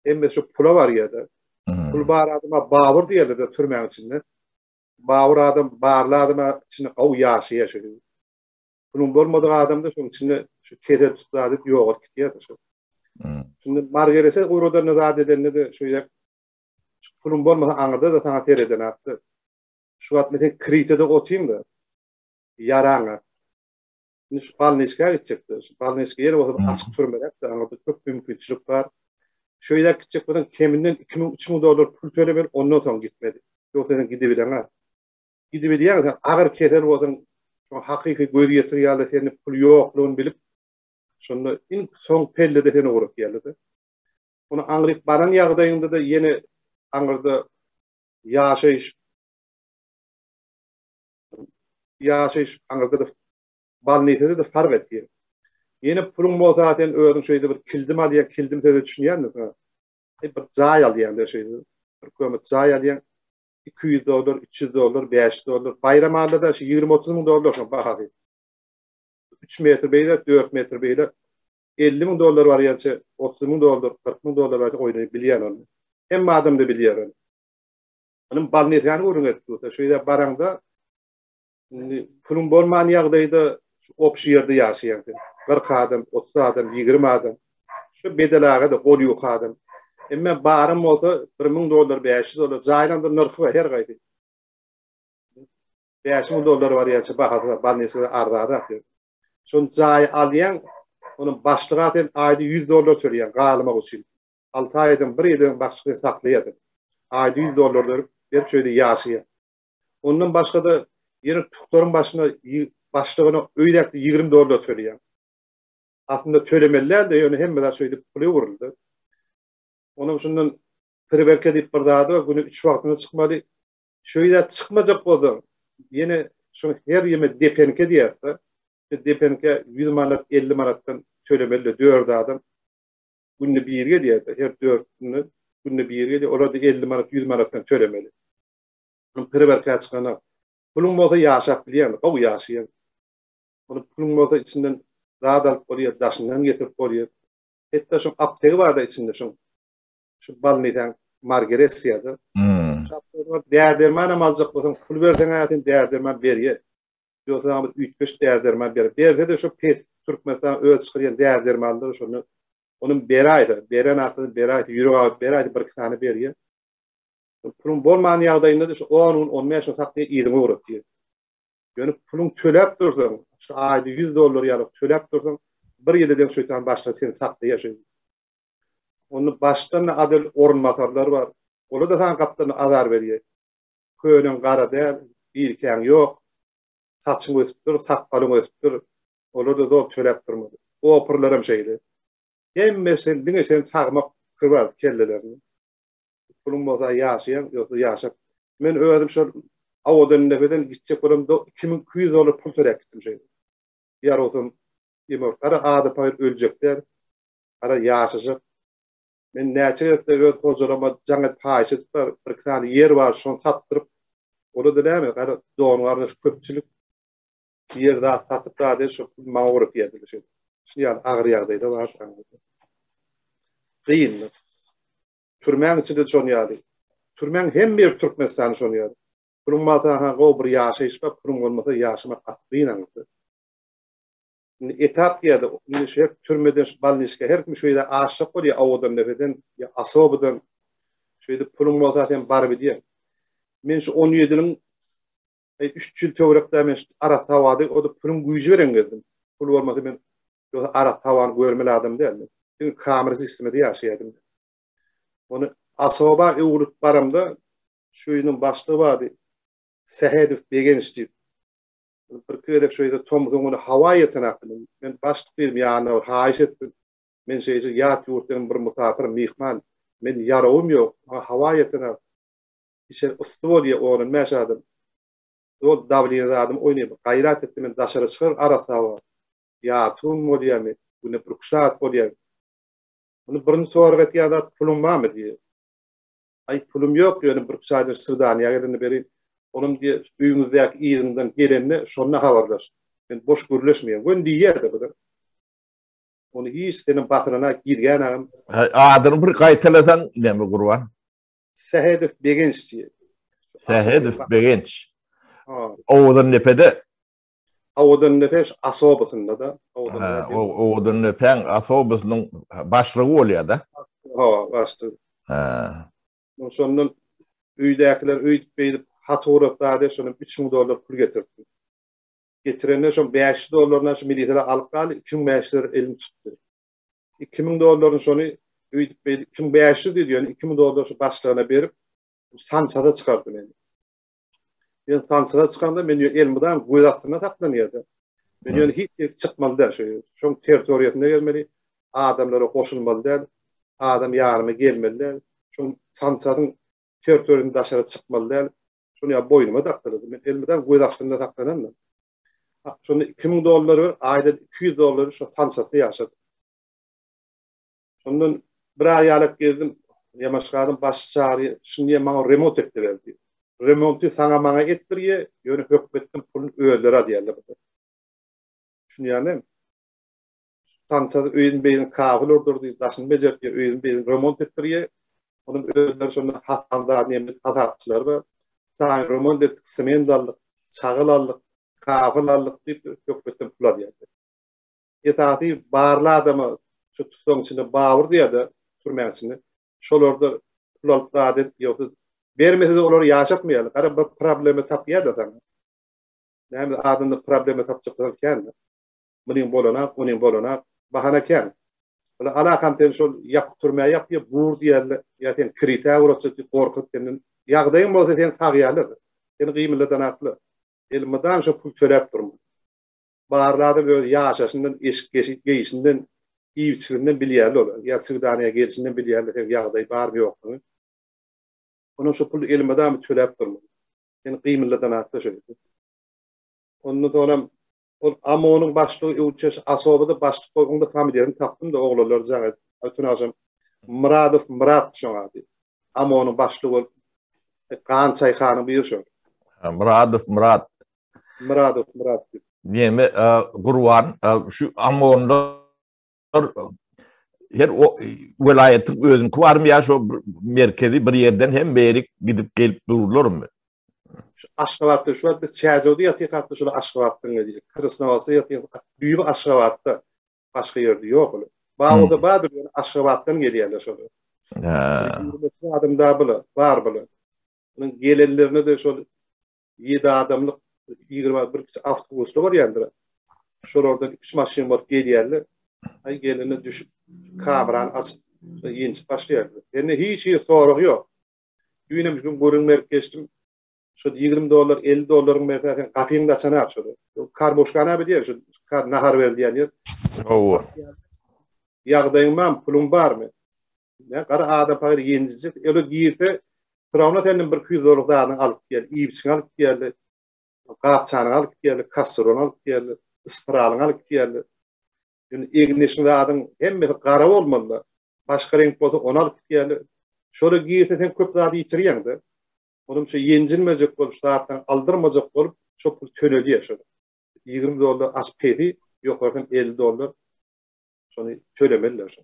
Hemme şu pula barýar-da. Pul bar adama Babur diýerler-de türmäň içinde. Babur adam, barly adama içinde gowy ýaşaýar şu. Puluň bolmadyk adamda şoň içinde şu kesel tutsa diýip ýogalyp gitýär-de şu. Şimdi Margerese ugradan zat edende-de şu ýer şu puluň bolmasa aňyrda-da saňa seredenakdy. Şu wagt men Kritede otyň-da ýaraňa. Indi şu balniçka gitjekdi. Şu balniçka ýeri bolsa açyk türmeräk-de, aňyrda köp mümkinçilik bar. Şu ýere gitjek bolsaň keminden 2000, 3000 dollar pul tölemeli, ondan soň gitmeli. Ýogsa sen gidibileňä. Gidibilýäň sen agyr kesel bolsaň, şoň hakyky göz ýetir ýaly seni pul ýoklugyny bilip, şonda iň soň pellede seni ugratýarlar-da. Ony aňryk baran ýagdaýyňda-da ýene aňyrda ýaşaýyş ýaşaýyş aňyrda-da balnisede-de fark etýär. Ýene puluň bolsa sen özüň şeýle bir kildim alýaň, kildim söze düşünýänmi? Bir jaý alýaň-da şeýle. Bir kömür jaý alýaň. 200 dollar, 300 dollar, 500 dollar. Baýram alda-da şu 20-30 müň dollar şoň bahasy. 3 metr beýle, 4 metr beýle. 50 müň dollar barýança 30 müň dollar, 40 müň dollar barýança oýnaýyp bilýän ony. Hemme adam-da bilýär ony. Onuň balnisany gürrüň edip dursa, şu ýere baraňda indi puluň bolman ýagdaýda şu obşi ýerde ýaşaýaň sen. 40 adam, 30 adam, 20 adam. Şu bedel aga-da gol ýok adam. Emme barym bolsa 1000 dollar, 500 dollar jaýlaryň-da nyrhy bar her gaýsy. 5000 dollar barýança bahasy bar, balnisada arzanrak ýör. Şony jaýy alýaň, onuň başlyga sen aýda 100 dollar töleýäň galmak üçin. Alty aýdan bir ýyl öň başlyk seni saklaýardy. Aýda 100 dollar berip, berip şeýde ýaşaýar. Ondan başga-da ýene tuktaryň başyna başlygyna öýdäkde 20 dollar töleýär. Aslynda tölemeli däldi, ýöne hemme zat şeýdip pula öwrüldi. Onuň şundan priwerka diýip bir zady bar, güne 3 wagtyna çykmaly. Şeýde çykmajak bolsaň, ýene şuny her ýeme depenke diýerse, depenke 100 manat, 50 manatdan tölemeli 4 adam. Günde biri gelýär-de, her dört günde günde biri gelýär. Olar-da 50 manat, 100 manatdan tölemeli. Munuň priwerka çykana. Puluň bolsa ýaşap bilýäň, gowy ýaşaýaň. Munuň puluň bolsa içinden zat alyp bolýar, daşyndan getirip bolýar. Hatda şoň aptegi bar-da içinde şoň. Şu balnisaň Margeresiýada. Hmm. Däri-derman hem aljak bolsaň, pul berseň-ä sen däri-derman berýär. Ýogsa saňa bir üýtgeş däri-derman berer. Berse-de şo pes Türkmenistan öz çykarýan däri-dermanlary şonda onuň beräýse, beren aklyny beräýse, ýürek agyryp beräýse bir-iki sany berýär. Puluň bolman ýagdaýynda-da şu on gün, on bäş gün saklaýar, yzyňa ugratýar. Ýöne puluň töläp dursaň, şu aýda 100 dollar ýaly töläp dursaň, bir ýyla deň şeýtan başlygy seni saklaýar şeýdip. Onda başdan-da adyl orunbasarlar bar. Olar-da saňa gapdalynda azar berýär. Köneň gara däl, birkäň ýok. Saçyň ösüpdir, sakgalyň ösüpdir. Olar-da zor töläp durmaly. Opurlaram şeýle. Hemmesi diňe seni sagmak pikiri bar kellelerinde. Puluň bolsa ýaşaýaň, ýogsa ýaşap. Men özüm şol Owadandepeden gitjek bolamda 2200 dollar pul töläp gitdim şeýdip. Ýarowsam ýemek. Gara ada paýyr öljek däl. Gara ýaşajak. Men näçe gezekde öz hojalygyma jaň edip haýyş edip bar, bir iki sany ýer bar, şony satdyryp, ola-da näme, gara dogan-garyndaş köpçülik ýer zat satyp zat edip şo pul maňa ugrap ýerdiler şeýdip. Şuny ýaly agyr ýagdaýlar bar. Kyn. Türmäň içinde şon ýaly. Türmäň hemme ýeri Türkmenistanda şon ýaly. Puluň bolsa ha gowy bir ýaşaýyş bar, puluň bolmasa ýaşamak gaty kyn aňyrda. Indi etap diýýärdi, indi şu her türmeden şu balniçka her kim şu ýere aşjak bolýar Owadandepeden ýa Asobadan. Şeýdip puluň bolsa sen baryp edýäň. Men şu on ýediniň üç ýyl töwerekde men şu arassa howada o-da puluň güýji bilen gezdim. Pul bolmasa men ýogsa arassa howany görmeli adam däl men. Diňe kamera sistemada ýaşaýardym. Ony Asoba öwrülip baramda şu ýylyň başlygy bardy. Sähedow Begenç diýip. Birki gezek şeýle tomsuň güni hawa ýetenak bilen, men başlyk diýdim, ýanyna bir haýyş etdim. Men şeýle ýat ýurtdan bir mysapyr, myhman. Men ýarawym ýok, maňa hawa ýetenak. Içeri yssy bolýar, on-on bäş adam. Ol dawleniýe zadym oýnaýar. Gaýrat etdi, men daşary çykar, arassa hawa. Ýarty gün bolýarmy, günde birküç sagat bolýar. Muny birinji sorag etýän zat puluň barmy diýýär. Aý, pulum ýok, ýöne birki aýdan Syrdanýa gelende berin. Onam diýýär, öýüňizdäki yzyňdan gelende şonda habarlaş. Men boş gürleşmeýän. Göni diýýär-de bular. Ony hiç seniň batyryna girgänagam. Adyny bir gaýtalasaň näme Gurban? Sähedow Begenç diýip. Sähedow Begenç. Owadan depede. Owadan depe asobasynda-da. Owadan depäň asobasynyň başlygy bolýar-da. Ha, başlygy. Ha. Şondan öýdäkiler öýdüp beýdip hat ugratdy, şondan 3000 dollar pul getirdi. Getirende şoň 500 dollaryny şu milisiýalar alyp galdy, 2500 dollar elim tutdy. 2000 dollaryny şony öýdüp beýdip 2500 diýdi, ýöne 2000 dollar şu başlygyna berip sançada çykardy meni. Men sançada çykanda men elmydam göz astynda saklanýardy. Men ýöne hiç ýere çykmaly däl şu. Şoň territoriýasynda gezmeli, adamlara goşulmaly däl, adam ýanyma gelmeli däl. Şoň sançadyň territoriýasyndan daşary çykmaly däl. Şony ýa boýnuma dakdylar. Men elmydam göz astynda saklanandym. Şonda 2000 dollar ber, aýda 200 dollar şo sançasy ýaşadym. Şondan bir aý ýalak gezdim. Ýamaşgadyň baş çary şuny diýe maňa remont etdirer diýip. Remonty saňa maňa etdirýe, ýöne hökmetden puluny özleri alýarlar. Düşünýäňmi? Sançasy öýüni beýini kabul urdurdy, daşyny bejertdi, öýüni beýini remont etdirýe. Onuň özleri şonda hasan zat näme hasapçylary bar. Saýyn remont etdik, sement aldyk, çagyl aldyk, kafel aldyk diýip hökmetden pul alýarlar. Esasy barly adama şu tutsaň içinde babyr diýýär-de, türmäň içinde. Şolarda pul alyp zat edip, ýogsa bermese-de olary ýaşatmaýarlar. Gara bir problema tapýar-da saňa. Näme adamda problema tapjak bolsaň kän. Munyň bolanak, onuň bolanak, bahana kän. Ol alakam sen şol ýapyk türmä ýapýar, bur diýerler, ýa sen kirisä uratjak diýip gorkuzyp senden. Ýagdaýyň bolsa seni sagýarlar. Seni gymyldadanaklar. Elmydam şo pul töläp durmaly. Barly adam öz ýaşaşyndan, eşik geýşinden, iýip-içgisinden bilýärler olar. Ýa swidaniýa gelşinden bilýärler seň ýagdaý barmy ýoklugyny. Onuň şo puly elmydama töläp durmaly. Seni gymyldadanakda şeýdip. Ondan soňam ol OMON-yň başlygy Öwçeş Asobada başlyk bolup, oň-da familiýasyny tapdym-da oglanlar jaň edip, öten agşam Myradow Myrat şoň ady. OMON-yň başlygy bolup gan çaýkanyň biri şol. Myradow Myrat. Myradow Myrat diýip. Neme Gurban şu OMON-lar her o welaýatyň özüňki barmy ýa şo merkezi bir ýerden hem berik gidip gelip dururlarmy? Şu Aşgabatda şu wagt biz Çärjewde ýatyrkak şol Aşgabatdan gelýär. Krasnowodskda ýatyrkak düýbi Aşgabatda. Başga ýerde ýok ol. Bar bolsa bardyr ýöne Aşgabatdan gelýärler şol. Hä. Adam da bula, bar bula. Munuň gelenlerine de şol 7 adamlyk 21 kişi awtobusda barýandyr. Şolardan 3 maşyn bolup gelýärler. Aý gelende düşüp kamerany açyp ýençip başlaýarlar. Sende hiç hili sorag ýok. Düýnem şu gün gürrüň berip geçdim. Şo 20 dollar, 50 dollaryň berse sen gapyňy da açanak şo. Karboşkana bilýär şu kar nahar berilýän ýer. Hawa. Ýagdaýyň barmy, puluň barmy? Ne gara adam pahyr ýenjijek, öle girse, Firawna senden bir 200 dollar zadyny alyp gel, iýip-içiňi alyp geldi, gapçanyňy alyp geldi, kasserony alyp geldi, ispiralyňy alyp geldi. Ýöne egin-eşiň zadyň hemmesi gara bolmaly. Başga reňk bolsa ony alyp gitýärler. Şola girse sen köp zady ýitirýäň-de. Onuň üçin ýenjilmejek bolup, şu zatdan aldyrmajak bolup, şo pul tölelýär şol. 20 dollar aş pesi, ýokarsam 50 dollar şony tölemeliler şo.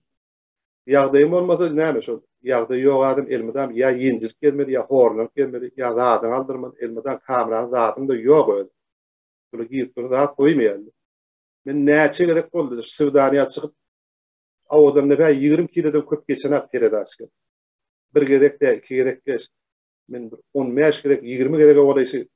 Ýagdaýyň bolmasa näme şol ýagdaýy ýok adam elmydam ýa ýenjilip gezmeli, ýa horlanyp gezmeli, ýa zadyňy aldyrmaly, elmydam kameranyň zadyň-da ýok özi. Şola girip duran zat goýmaýarlar. Men näçe gezek boldy, swidaniýa çykyp, Owadan depä 20 kilodan köp geçenak peredaçka. Bir gezek däl, iki gezek geç. Men bir 15 gezek, 20 gezege golaý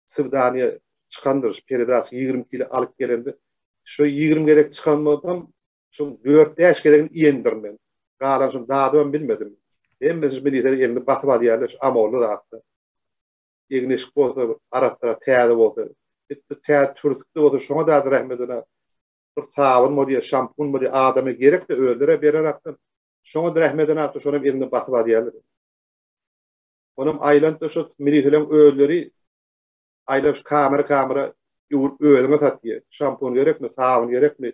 swidaniýa çykandyr, şu peredaçka 20 kilo alyp gelende. Şu 20 gezek çykan bolsam, şu 4-5 gezegini iýendirin men. Galan şuny dadybam bilmedim. Hemmesi şu miliser elini basyp alýarlar şu amolly zatda. Egin-eşik bolsa, arassarak täze bolsa, etdi täze türsük-de bolsa şoňa da rehmedine bir sabyn bolýar, şampun bolýar, adama gerek-de özlere berer akdan. Şoňa da rehmedine atdy, şonam elinde basyp alýarlar. Onam aýlanyp-da şo miliseleň özleri aýlanyp şu kamera-kamera öwürip özüňe satýar. Şampun gerekmi, sabyn gerekmi,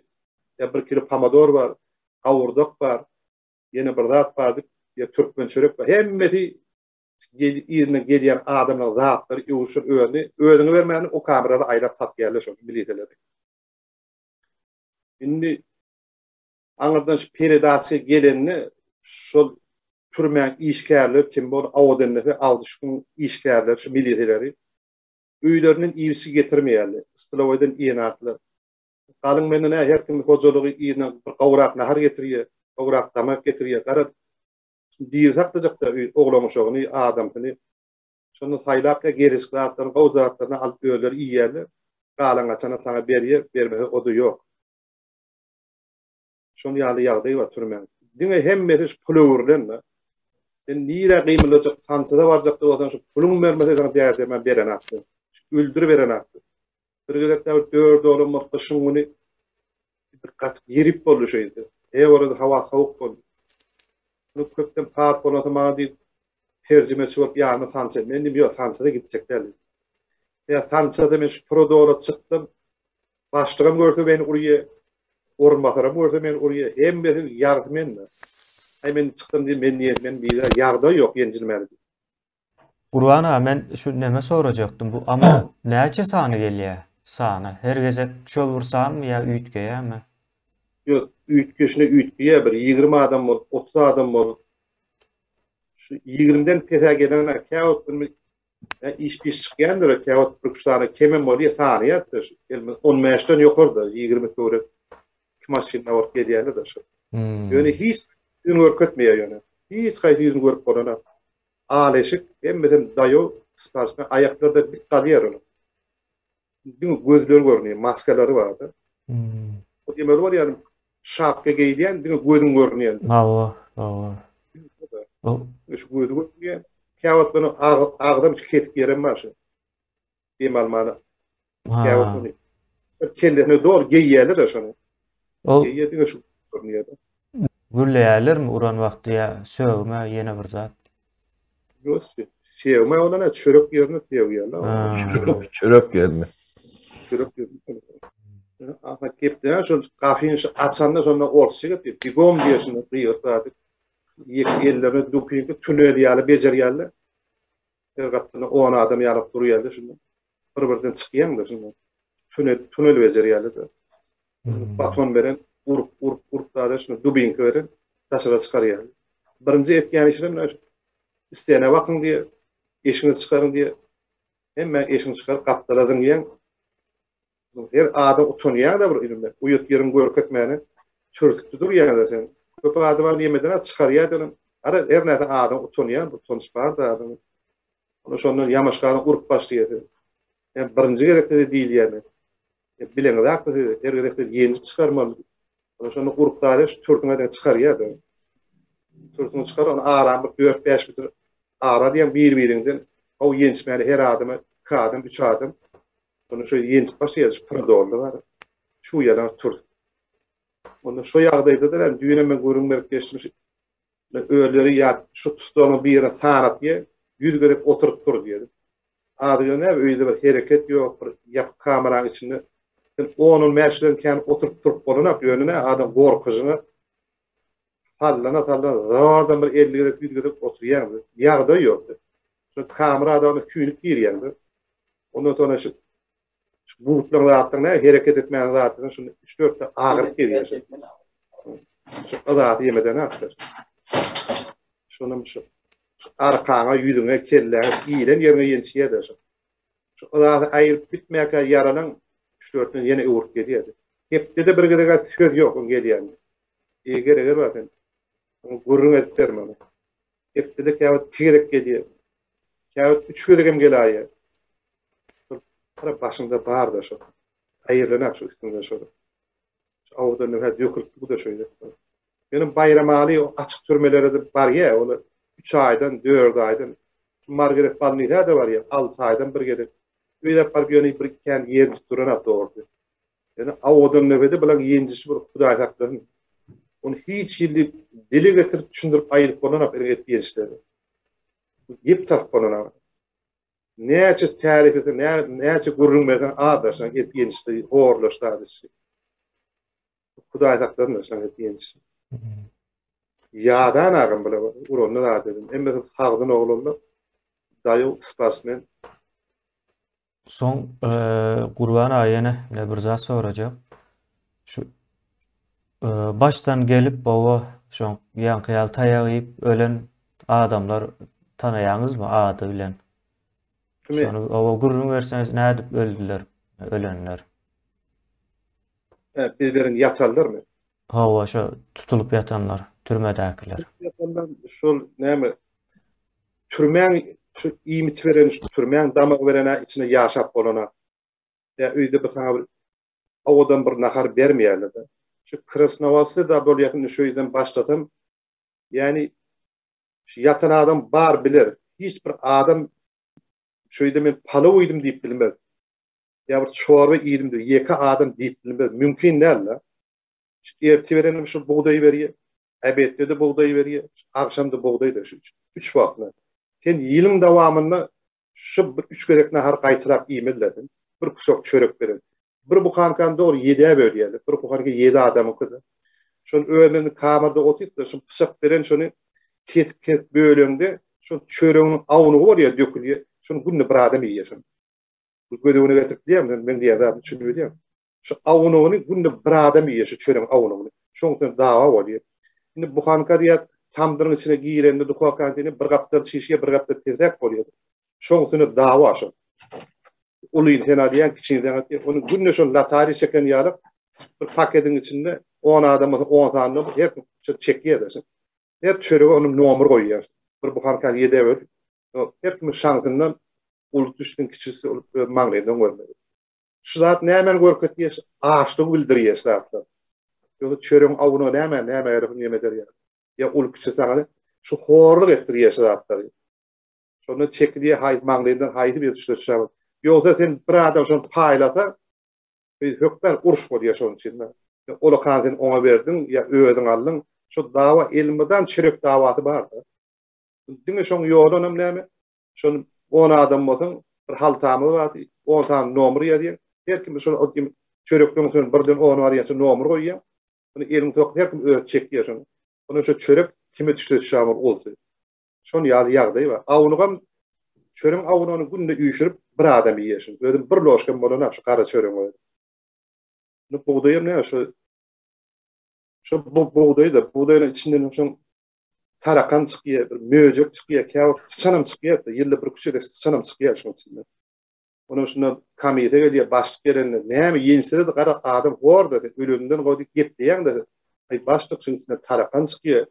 ýa bir kilo pomidor bar, gawurdak bar, ýene bir zat bar diýip, ýa türkmen çörek bar. Hemmesi yzyndan gelýän adamlaryň zatlary öwrüp şol özüni, özüňe bermäni o kameralary aýlap satýarlar şol miliseleri. Indi. Aňyrdan şu peredaçka gelende şol türmäň işgärleri kim bol Awadendepe Awdyşkyň işgärleri şu miliseleri öýlerinden iýip-içgi getirmeýärler. Stolowoýdan iýenaklar. Galyň menden nä her kim hojalygy yzyna bir gowrak nahar getirýär, gowrak damak getirýär. Garaz, diri saklajak-da öý oglan-uşagyny, adamsyny. Şonda saýlap ýa gerejik zatlaryny, gowy zatlaryny alyp özleri iýýärler. Galan-gaçanyny saňa berýär, bermese o-da ýok. Şon ýaly ýagdaý bar türmäň. Diňe hemmesi şu pula öwrülen-de. Sen nirä gymyldajak, sançada barjak-da bolsaň şu puluň bermese saňa däri-derman berenakdy. Öldüriberenakdy. Bir gezek bir dört oglan bir gyşyň güni bir gaty grip boldy şo ýerde. He orada hawa sowuk boldy. Bunu köpden part bolasa maňa diýip terjimeçi bolup ýanyna sança. Men diýdim, ýok, sançada gitjek däl. Ýa sançada men şu prodola çykdym. Başlygam görse meni urýa, orunbasaram görse meni urýa, hemmesi ýagysy mende. Aý men çykdym diýdim, men diýen, men bize ýagdaý ýok ýenjilmäli diýip. Gurban aga men şu neme sorajakdym bu ama näçe sany gelýä sany her gezek şol bir sanmy ýa üýtgeýämi? Ýok üýtgeşine üýtgeýä bir 20 adam bolup 30 adam bolup şu 20-den pesä gelene käwagt bir iş piş çykýandyr käwagt bir üç sany kemem bolýa sany ýa şu 15-den ýokarda 20 töwerek iki maşynda bolup gelýärler-de şu. Ýöne hiç ýüzüni görkezmeýär ýöne. Hiç haýsy ýüzüni görüp bolanok. Al eşik, hemmesem daýaw, sportsmen, aýaklary-da dik galýar onuň. Diňe gözleri görünýär, maskalary bar-da. O diýmeli bor ýaly, şapka geýilýän, diňe gözüň görünýän. Hawa, hawa. Şu gözi görünýär. Käwagt munuň agzam kesik ýerem bar şu. Dem almana. Käwagt ony kellesine doly geýýärler-de şony. Ol geýýär diňe şu görünýär. Gürleýärlermi uran wagty ýa sögme ýene bir zat? Ýok, sögme bolana çörek ýerine sögýärler. Çörek ýerine. Çörek ýerine. Aha gepleýär şol gafyny şu açanda şonda orsça gepleýär. Bigom diýýär şunda gygyryp zady. Ýeke ellerine dupinki tünel ýaly bejerýärler. Her gapdalynda on adam ýalak durýardy şunda. Bir-birden çykýaň-da şunda. Tünel, tunel bejerýärler-de. Baton beren, urup, urup, urup zada şunda dubinka beren, daşara çykarýarlar. Birinji etýän işleri näme? Istene bakyň diýýär, eşiňizi çykaryň diýýär. Hemme eşiňi çykaryp gapdala zyňýaň. Her adam utanýar-da bir ýerde. Uýat ýeriňi görkezmäne türsükde durýaň-da sen. Köp adam ýemeden çykarýar-da. Ara her näse adam utanýar, bir utanç bar-da adamda. Ony şondan ýamaşgany urup başlaýar sizi. Ýa birinji gezek size diýilýärmi? Ýa bileňizakmy siz her gezek sizi ýenjip çykarmaly. Ony şonda urup daýa şu türsüňe çykarýar-da. Türsüňi çykar, ony aram bir dört-bäş metr ara diýen bir-biriňden gowy ýençmäli her adama iki adam, üç adam. Onda şo ýenjip başlaýar, şu prodolda bar. Şu ýalan tur. Onda şo ýagdaýda-da hem düýn men gürrüň berip geçdim. Şu özleri ýa şu tussaglaryň birine sanat diýe, 100 gezek oturyp dur diýdi. Ady ýöne öýde bir hereket ýok, bir ýapyk kameranyň içinde. Sen 10-15 bilen kän oturyp turup bolanok, ýöne ne adam gorkujyňa sallana sallana zordan bir 50 gezek, 100 gezek oturýaň. Ýagdaý ýok. Şu kamera adamy süýnüp girýäň. Ondan sonra şu şu butlaň zatlaň näme hereket etmäň zatlaň şunu 3-4 de agyryp gelýär. Şu zaty ýemeden akdyr. Şonam şu arkaňa, ýüzüňe, kelläňe giren ýeriňe ýençýär-de şu. Şu zaty aýryp bitmäkä ýaralaň 3-4-den ýene öwrüp gelýär. Hepdede bir gezek söz ýok oň gelýänine. Eger eger bar sen. Gürrüň edip berme. Hepdede käwagt iki gezek gelýär. Käwagt üç gezek hem geläýýär. Şol para başyňda bar-da şol. Aýrylanak şu üstüňden şol. Şu awdan nöhä dökülip bu-da şeýle. Ýöne Baýramaly o açyk türmelere-de barýar, ol üç aýdan, dört aýdan. Şu Margaret bolnisa-da barýar, alty aýdan bir gezek. Öýdäp baryp ýöne bir kän ýenjip duran-a dogrudy. Ýöne owadan nöbede bulaň ýenjişi bir Hudaý saklasyn. Ony hiç hili dile getirip düşündirip aýylyp bolanok iriň edip ýenjişleri. Gep tapyp bolanok. Näçe tärik etseň, näçe gürrüň berseň az-da şuň edip ýenjişleri, horlaş zat işi. Hudaý saklasyn şuň edip ýenjişi. Ýadan agam bular uranda zat edin. Hemmesi sagdyn oglanlar. Daýaw sportsmen. Soň Gurban aga ýene ne bir zat sorajak. Şu. Başdan gelip oba şoň ýaňky ýaly taýak iýip ölen adamlar tanaýaňyzmy ady bilen? Kimi? Şony oba gürrüň berseňiz nädip öldüler ölenler? Hä, bizleriň ýatanlarmy? Hawa şo tutulyp ýatanlar, türmedäkiler. Ýatanlar şol näme türmäň şu iýmit beren şu türmäň damagy berenä içine ýaşap bolana. Ýa öýde bir saňa bir owadan bir nahar bermeýärler-de. Şu Krasnowodskda bolýasyn indi şu ýerden başlasam, ýani şu ýatan adam bar biler. Hiç bir adam şu ýerde men palaw iýdim diýip bilmez. Ýa bir çorba iýdim diýip ýeke adam diýip bilmez. Mümkin däl-de. Şu ertir berenim şu bugdaý berýär. Obedde-de bugdaý berýär, agşam-da bugdaý-da şu üç wagtyna. Sen ýylyň dowamynda Şu bir üç gezek nahar gaýtalap iýmeli-dä sen. Bir kusok çörek beren. Bir buhankany dogry ýedä bölýärler. Bir buhanka ýedi adamyňkydy. Şony özümiz kamerada otyp-da, şony pyçak beren şony kesip-kesip böleňde, şol çöreginiň awunygy bolýar, dökülýär. Şony günde bir adam iýýär şony. Bu göz öňüne getirip bilýärmi sen? Meň diýýän zadymy düşünip bilýärmi? Şu awunygyny günde bir adam iýýär şu çöregiň awunygyny. Şoň üçin dawa bolýar. Indi buhanka diýýär, tamdyryň içine girende duhowkanyň içine bir gapdal çişýär, bir gapdal pesräk bolýar. Şoň üstüne dawa şol. Ulyny sen alýaň, kiçini sen alýaň. Ony günde şol lotariýa çeken ýaly bir paketiň içinde 10 adam bolsa 10 sany her kim şol çekýär-de. Her çörege onuň nomer goýýar. Bir buhankany ýedä bölüp, her kimiň şansyndan uly düşsün, kiçisi ol öz maňlaýyndan görmeli. Şu zat nämäni görkezýär? Açlygy bildirýär şu zatlar. Ýogsa çöregiň awunyna näme, näme gerek ony ýeme derýär. Ýa uly kiçi saňa şu horluk etdirýär şu zatlary. Şonda çekilýär haýsy maňlaýyndan haýsy bir düşse düşer. Ýogsa sen bir adam şony paýlasa, hökmän uruş bolýar şonuň üçin. Olakan sen oňa berdiň ýa özüň aldyň. Şu dawa elmydam çörek dawasy barda. Diňe şoň ýolunam näme? Şony on adam bolsaň, bir haltamyz bardy, on sany nomer ýazýaň. Her kim şol o kim çörekleň üstüne birden ona barýança nomer goýýaň. Ony eliň sokup her kim özi çekýär şony. Ondan şo çörek kime düşse düşer bolup oldy. Şon ýaly ýagdaý bar. Awunygam çöregiň awunyny günde üýşürip bir adam iýýär şony. Özem bir ložkam bolana şu gara çöregiň özi. Indi bugdaýam näme şu şo bugdaý-da, bugdaýyň içinden şoň tarakan çykýar, bir möjek çykýar, käwagt syçanam çykýar, ýylda bir küçe gezek syçanam çykýar şonuň içinden. Onuň şunda komissiýa gelýär, başlyk gelende, näme ýençsede-de gara adam hor-da, sen öleninden goý diýip gepleýäň-de sen. Aý, başlyk, şunuň içinden tarakan çykýar,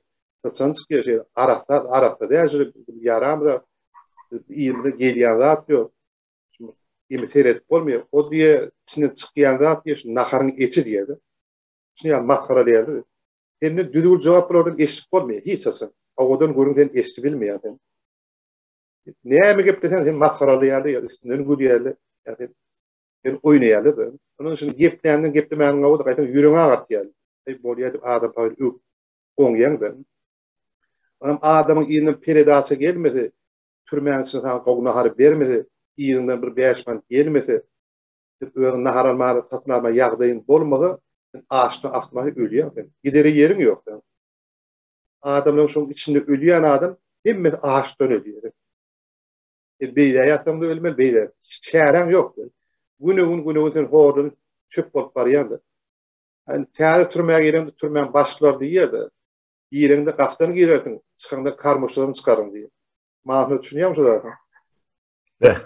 syçan çykýar, şeýle arassa, arassa däl, şeýle bizim ýaramyza, yzymyza gelýän zat ýok. Imi seredip bolmaýar. O diýýär, içinden çykýan zat diýýär, şu naharyň eti diýýär-de. Şuny ýaly masgaralaýarlar. Senden düzgün jogap bulardan eşidip bolmaýar hiç haçan. Owadan gürrüň sen eşidip bilmeýär sen. Näme gepleseň sen masgaralaýarlar ýa üstünden gülýärler ýa sen sen oýnaýarlar-da. Onuň üçin gepländen geplemäniň gowudy gaýtam ýüregiňi agyrtýar. Eý bolýar diýip adam paýyr öwüp oňýaň-da. Onam adamyň yzyndan peredaça gelmese, türmäň içinde saňa gowy nahar bermese, yzyňdan bir bäş manat gelmese, Sen özüň nahar almaga, satyn almaga ýagdaýyň bolmasa, sen açdan awtomatik ölýäň sen. Gidere ýeriň ýok seň. Adamlaryň şoň içinde ölýän adam hemmesi açdan ölýär. Sen beýle ýatsaň-da ölmeli, beýle. Çäräň ýok. Güne-gün, güne-gün sen horlanyp çöp bolup barýaň-da. Indi täze türmä gireňde türmäň başlyklary diýýär-de, gireňde gapdan girersiň, çykaňda karmuşadan çykaryň diýýär. Manysyna düşünýäňmi şu zadyň? Beh.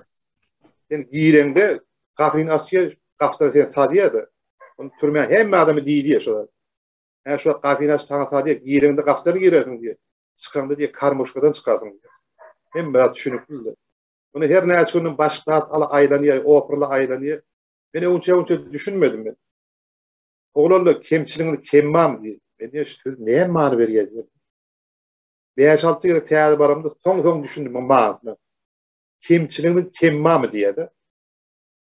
Sen gireňde gapyny açýar, gapdan seni salýar-da. Ony türmä hemme adama diýilýär şo zat. Hä şu gapyny açyp saňa salýar, gireňde gapdan girersiň diýýär. Çykaňda diýýär, karmuşkadan çykarsyň diýýär. Hemme zat düşünikli-de. Muny her näçe günden başga zat ala aýlanýar, oprala aýlanýar. Men öňçe-öňçe düşünmedim men. Oglanlar kemçiligiňiz kemmam diýýär. Men diýýär, şu söz näme many berýär diýýär. Bäş-alty gezek täze baramda soň-soň düşündim muň manysyna. Kemçiligiňiziň kemmamy diýýär-de.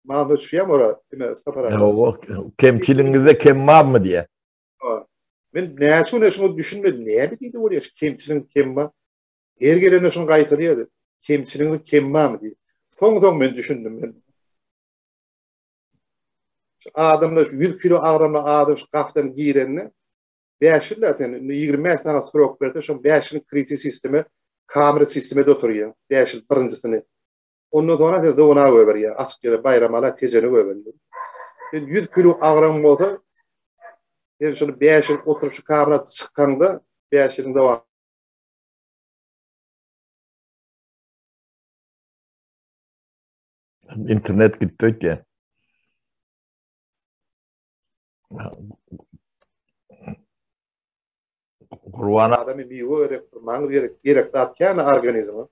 Manysyna düşýärmi ora, kime Sapar aga? Ýok, kemçiligiňizde kemmammy diýýär. Men näçe güne şuňa düşünmedim. Näme diýdi bolýar şu kemçiligiň kemma? Her gelende şuny gaýtalýardy. Kemçiligiňiziň kemmamy diýip. Soň-soň men düşündim men. Şu adamlar 100 kilo agramly adam şu gapdan girende Bäş ýyl-da sen, indi 25 saňa srok berse, şoň bäş ýylyň kriti sisteme, kamera sistemede oturýaň. Bäş ýyl birinjisini. Ondan soňra sen zona goýberýär, açyk ýere, Baýramala, Tejene goýberýär. Sen 100 kilo agramyň bolsa, Sen şuny 5 ýyl oturyp şu kamera çykaňda 5 ýylyň dowam Internet gitdi öýtýä. Gurban adamy miwe gerek, maňyz gerek, gerek zat kän organizme.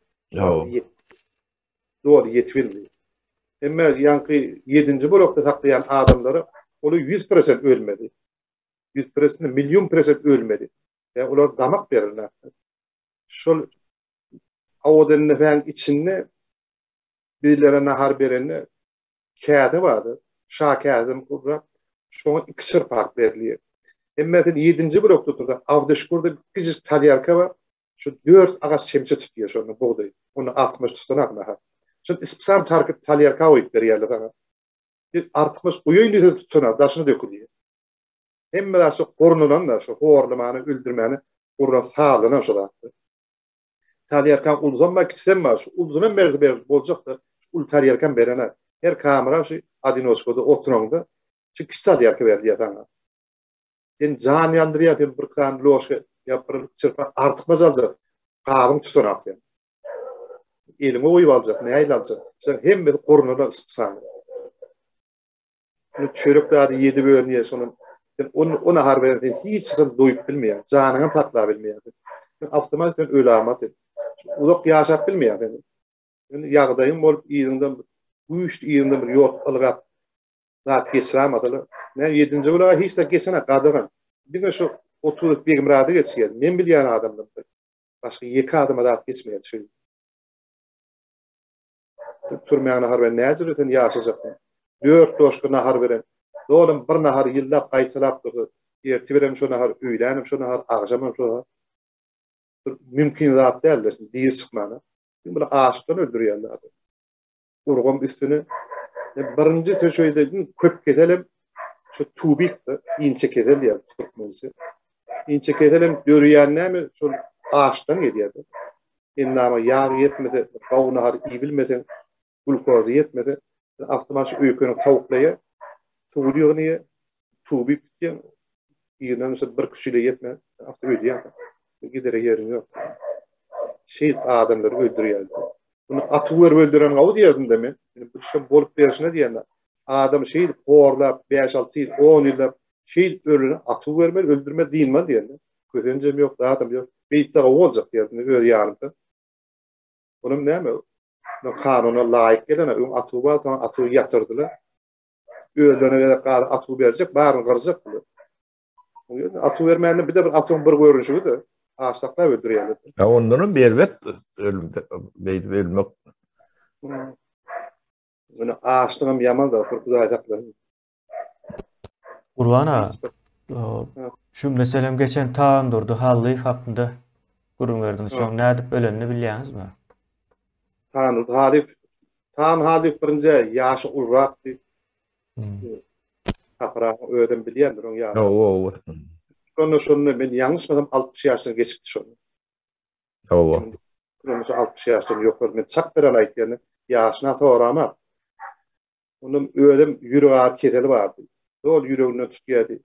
Doly ýetip bilmeýär. Emma ýaňky ýedinji blokda saklaýan adamlara olar 100% ölmedi. 100% milýon prosent ölmedi. Ýa olar damak berilmedi. Şol Awadan içinde bizlere nahar berende käse bardy. Şa käsem gurap, şoňa iki çyrpak berilýär. Emma sen ýedinji blokda tursaň, Abdyşkurda kiçijik talýarka bar. Şu dört agaç çemçe tutýar şonda bugdaý. Ony artykmaç tutanak nahar. Şol ispsam tarkyp talýarka goýup berýärler saňa. Bir artykmaç guýaýyn diýse tutanak, daşyna dökülýär. Hemme zat şu gurnalan-da, şu horlamany, öldürmäni gurnan sazlanan şu zatlar. Talýarkaň ulusam bar, kiçisem bar. Şu ulusunam berse ber boljak-da, şu uly talýarkam berenak. Her kamera şu odinoçkada oturaňda şu kiçi talýarka berilýär saňa. Sen jan ýandyrýar, sen bir sany loşka ýa bir çyrpa artykmaç aljak, gabyň tutanak sen. Eliňe goýup aljak, nähili aljak? Şoň hemmesi gurnalan spesany. Indi çörek zady ýedi bölünýär şonuň. Sen on o nahar bilen sen hiç haçan doýup bilmeýäň, janyňam saklap bilmeýäň. Sen awtomat sen ölamat sen. Uzak ýaşap bilmeýäň sen. Indi ýagdaýyň bolup yzyňdan güýçli yzyňdan bir ýok ylgap zat geçirämasalar. Näme ýedinji bulaga hiç zat geçenak gadagan. Diňe şu 30 Begmyrady geçýär. Men bilýän adamlar. Başga ýeke adama zat geçmeýär şu. Türmäň nahar beren näjele sen ýaşajaksyň. Dört loşka nahar beren. Dolam bir nahary ýyllap gaýtalap dursa, ertirem şo nahar, öýlänem şo nahar, agşamam şo nahar. Bir mümkin zat däldir şimdi diri çykmana. Şimdi bular açlykdan öldürýärler adamy. Urgam üstüne. Birinji töşeýde iň köp keselem şu tubik-de, inçe kesel diýýär türkmençe. Inçe keselem dörýän näme? Şol açdan gelýär-de. Endama ýag ýetmese, gowy nahar iýibilmeseň, glukoza ýetmese, awtomat öýkeniň sowuklaýar, suwy ýygnaýar, tuby bitýär, ýygnanyşy bir küçüle ýetmän, awto ölýär. Gidere ýeriň ýok. Şeýdip adamlary öldürýär. Bunu aty görüp öldüren gawy diýerdim-de men. Bu şo bolup berşine diýende, adam şeýdip horlap 5-6 ýyl, 10 ýyllap şeýdip ölene aty görmeli, öldürme dynmaly diýende. Kösenjem ýok, zadam ýok. Beýtse gowy boljak diýerdim öz ýanymda. Onuň näme? Kanuna laýyk gelene öň atuw bar, soň atuwy ýatyrdylar. Özlerine gezek gazy atuw berjek, baryny gyrjak bular. Atuw bermände bir de bir atuwyň bir görnüşigi-de aç saklap öldürýärler. Ya ondan hem erbet ölümde beýdip ölmek. Ýöne açlygam ýaman da, bir Hudaý saklasyn. Gurban aga, şu meselem geçen Tagandurdy Hallyýew hakynda gürrüň berdiňiz. Şoň nädip ölenini bilýäňizmi? Tagandurdy Hallyýew, Tagan Hallyýew birinji ýaşy ulurakdy. Sapar aga özem bilýändir oň ýaşyny. Hawa, hawa. Şonda şonda men ýalňyşmasam 60 ýaşdan geçipdi şonda. Hawa. Şonda 60 ýaşdan ýokary men çak beren aýtýan, ýaşyna soramak. Onuň özem ýürek agyry keseli bardy. Doly ýüreginden tutýardy.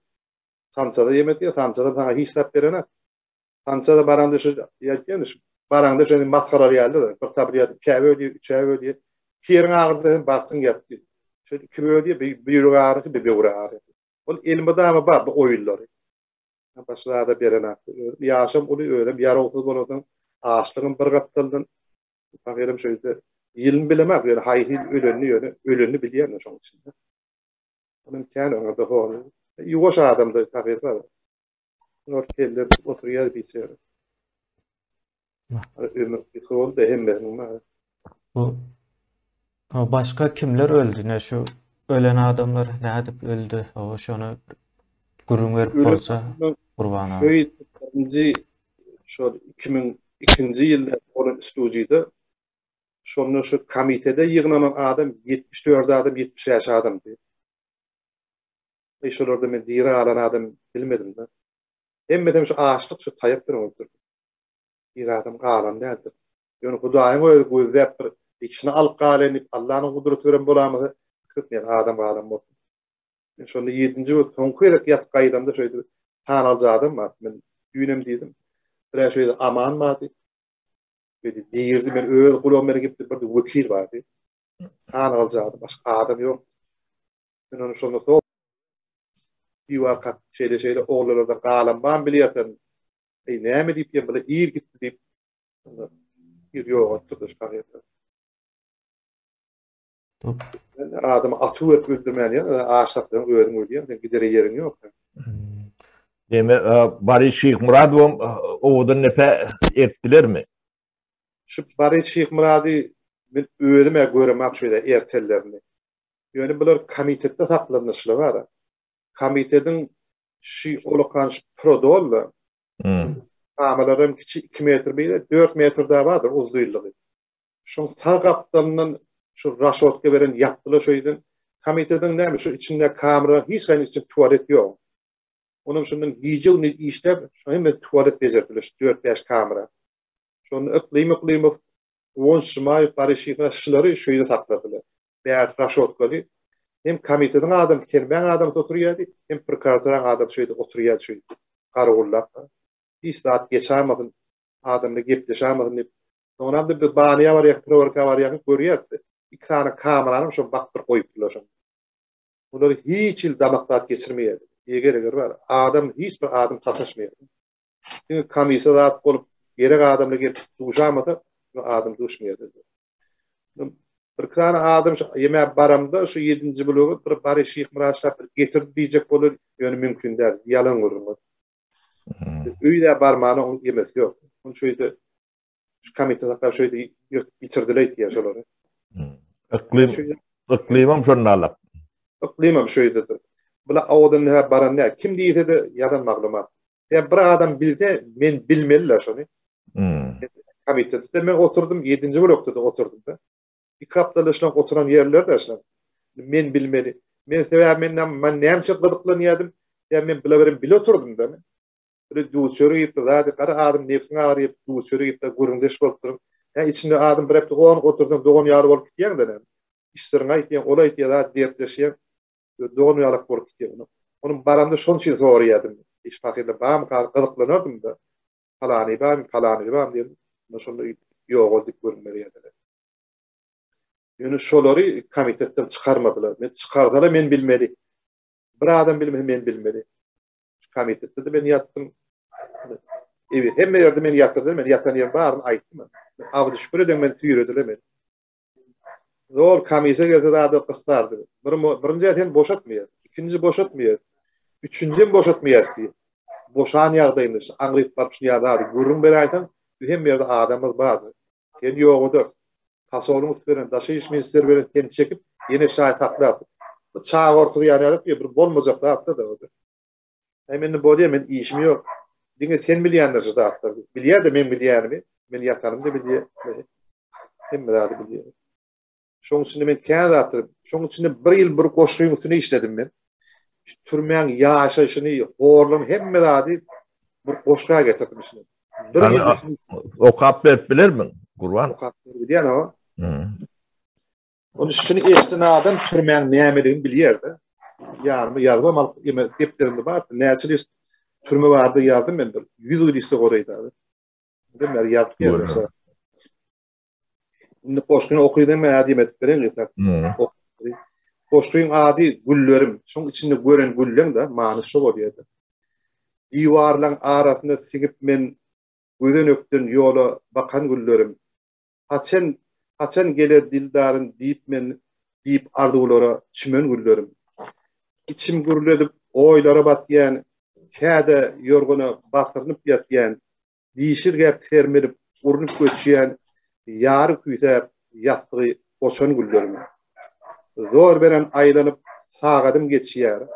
Sançada ýem etýär, sançada saňa hiç zat berenak. Sançada baranda şu ýa şu baraňda şony masgaralaýarlar-da. Bir tablet ikä bölýär, üçe bölýär. Ýeriň agyrsa sen bagtyň ýatdy. Şu iki bölýär, bir ýürek agyrysy, bir böwrek agyrysy. Ol elmydama bar bu oýunlary. Başga zada berenak. Özüm ýaşam uly, özem ýarawsyz bolansoň, açlygym bir gapdaldan Pahyram şeýde ýylyny bilemok, ýöne haýsy ýyl ölenini ýöne ölenini bilýän şoň içinde. Onuň kän oňa-da hol. Ýuwaş adamdy pahyr bar. Olar kelle oturýar biçäre. Ömür gysga boldy hemmesiniň bar. Bu başga kimler öldi? Ne şu ölen adamlar nädip öldi? Hawa şony gürrüň berip bolsa Gurban aga. Şeýdip birinji şol 2002-nji ýylda bolan studiýada şonda şu komitede ýygnanan adam 74 adam 75 adamdy. Eý şolarda men diri galan adam bilmedim-de. Hemmesem şu açlyk şu taýak bilen öldürdi. Bir adam galan däldir. Ýöne Hudaýyň özi gözläp bir ikisini alyp galaýyn diýip Allanyň gudraty bilen bolamasa, pikir etmeýän adam galan bolsun. Men şonda ýedinji bir soňky gezek ýatyp gaýdamda şeýdip tanaljy adam bar. Men düýnem diýdim. Bir-ä şeýle Aman bardy. Şeýdi girdi men öz gulagym bilen gitdi bir wekil bardy. Tanaljy adam başga adam ýok. Men ony şonda so diwar kak şeýle şeýle oglanlardan galan barmy bilýärsen. Eý näme diýip ýa bile ir gitdi diýip. Bir ýogaltdy şu kagyzda. Adamy atyp berip öldürmän ýa aç saklasaň özüň ölýäň, sen gidere ýeriň ýok. Deme Baris Şyhmyradowam owadan depe ertdilermi? Şu Baris Şyhmyrady men özüm-ä göremok şu ýerde ertellerini. Ýöne bular komitetde saklanyşly bar. Komitetiň şu olakan şu prodolla. Kamalaram kiçi 2 metr beýle 4 metr da bardyr uzynlygy. Şoň sag gapdalyndan şu raşotka beren ýapdylar şo ýerden. Komitetiň näme şu içinde kamera hiç haýynyň içinde tualet ýok. Onam şondan gije-gündiz işläp şo hemme tualet bejerdiler şu dört-bäş kamera. Şonda Yklym Yklymow, Guwanç Jumaýew, Baryş Şyhmyrat şulary şu ýerde sakladylar. Bärsi raşotkaly. Hem komitetiň adamsy, Kelmäň adamsy oturýardy, hem prokuraturaň adamsy şu ýerde oturýardy şu ýerde. Garawullap. Hiç zat geçäýmesin, adamlar gepleşäýmesin diýip. Soňram-da biz banýa barýarys, prowerka barýarys, görýäris. Iki sany kameranam şo bakdyryp goýupdylar şony. Bular hiç hili damak zat geçirmeýärdi. Eger-eger bar, adam hiç bir adam sataşmaýardy. Diňe komissiýa zat bolup, gerek adamlar gelip duşamasa, adam duşmaýardy. Bir sany adam şu ýeme baramda şu 7-nji blogy bir Bary Şyhmyrat şap bir getirdi diýjek bolar, ýöne mümkin däl, ýalan gürrüň ol. Öýde barmana oň ýemesi ýok. Ony şu ýerde şu komitet saklap şu ýerde ýitirdiler diýýär şolary. Yklym yklymam şonda alak. Yklymam şu ýerdedir. Bula owadan näme baran näme kim diýse-de ýalan maglumat. Ýa bir adam bilse men bilmeli-le şony. Hmm. Komitetde men oturdym, 7-nji blokda-da oturdym da. Iki haftada şulan oturan ýerler-de şulan. Men bilmeli. Men sebäbi men näme, men näme üçin gyzyklanýardym? Ýa men bile bilen bile oturdym da men. Bir duz-çörek iýip, zady gara adam nebsiň agyryp, duz-çörek iýip-de gürrüňdeş bolup durup, ýa içinde adam bir hepde on otursaň dogan ýaly bolup gitýäň-de näme. Iç syryňy aýtýaň, ol aýtýar, zat dertleşýäň, dogan ýalak bolup gitýäň. Onuň baramda şonuň üçin soraýardym. Iş pahyrlar barmyka gyzyklanardym-da. Palany barmy, palany barmy diýip, onda şonda ýok ol diýip gürrüň berýärdiler. Ýöne şolary komitetden çykarmadylar. Men çykarsalar men bilmeli. Bir adam bilmese men bilmeli. Şu komitetde-de men ýatdym. Ewi hemme ýerde meni ýatyrdylar. Men ýatan ýerim baryny aýtdym. Abdy şükür eden meni süýrediler meni. Zor komissiýa gelse zady gysdardy. Bir birinji sen boşatmaýar. Ikinji boşatmaýar. Üçünji hem boşatmaýar diýip. Boşan ýagdaýynda şu aňryp baryp şu ýa zady gürrüň beräýseň, biz hemme ýerde adamymyz bardy. Sen ýok ederis. Pasolyň üsti bilen daşary iş ministri bilen seni çekip ýene şaý saklardyk. Bu çaga gorkuzýan ýaly diýip bir bolmajak zatda-da o. Äý mende bolýa men işim ýok. Diňe sen bilýändir şu zatlary. Bilýär-de meň bilýänimi. Men ýatanym-da bilýär. Hemme zady bilýär. Şoň üçin men kän zatlar, şoň üçin bir ýyl bir goşgyň üstüne işledim men. Şu türmäň ýaşaýşyny, horlugyny hemme zady bir goşga getirdim şuny. Bir ýyl okap berip bilermiň, Gurban? Okap berip bilýän ama. Ony şuny eşden adam türmäň nämeligini bilýär-de. Ýanyma ýazybam alyp, ýeme depderimde bar. Näçe list türme barada ýazdym men bir 100 liste goraýdy abi. Ben bäri ýazyp geldim. Indi goşgyny okydan men adymy edip beren gysga. Goşgyň ady Güllerim. Şoň içinde gören gülleň-de many şo bolýar-da. Diwarlaň arasynda siňip men gözenekden ýola bakan güllerim. Haçan, haçan geler dildarym diýip men diýip arzuwlara çümen güllerim. Içim gürledip oýlara batýan, käde ýorgana basyrynyp ýatýan, Dişirgäp sermelip, urnup göçýän, Ýary küýsäp, ýassygy goçan güllerim. Zor beren aýlanyp, sagadym geçýär.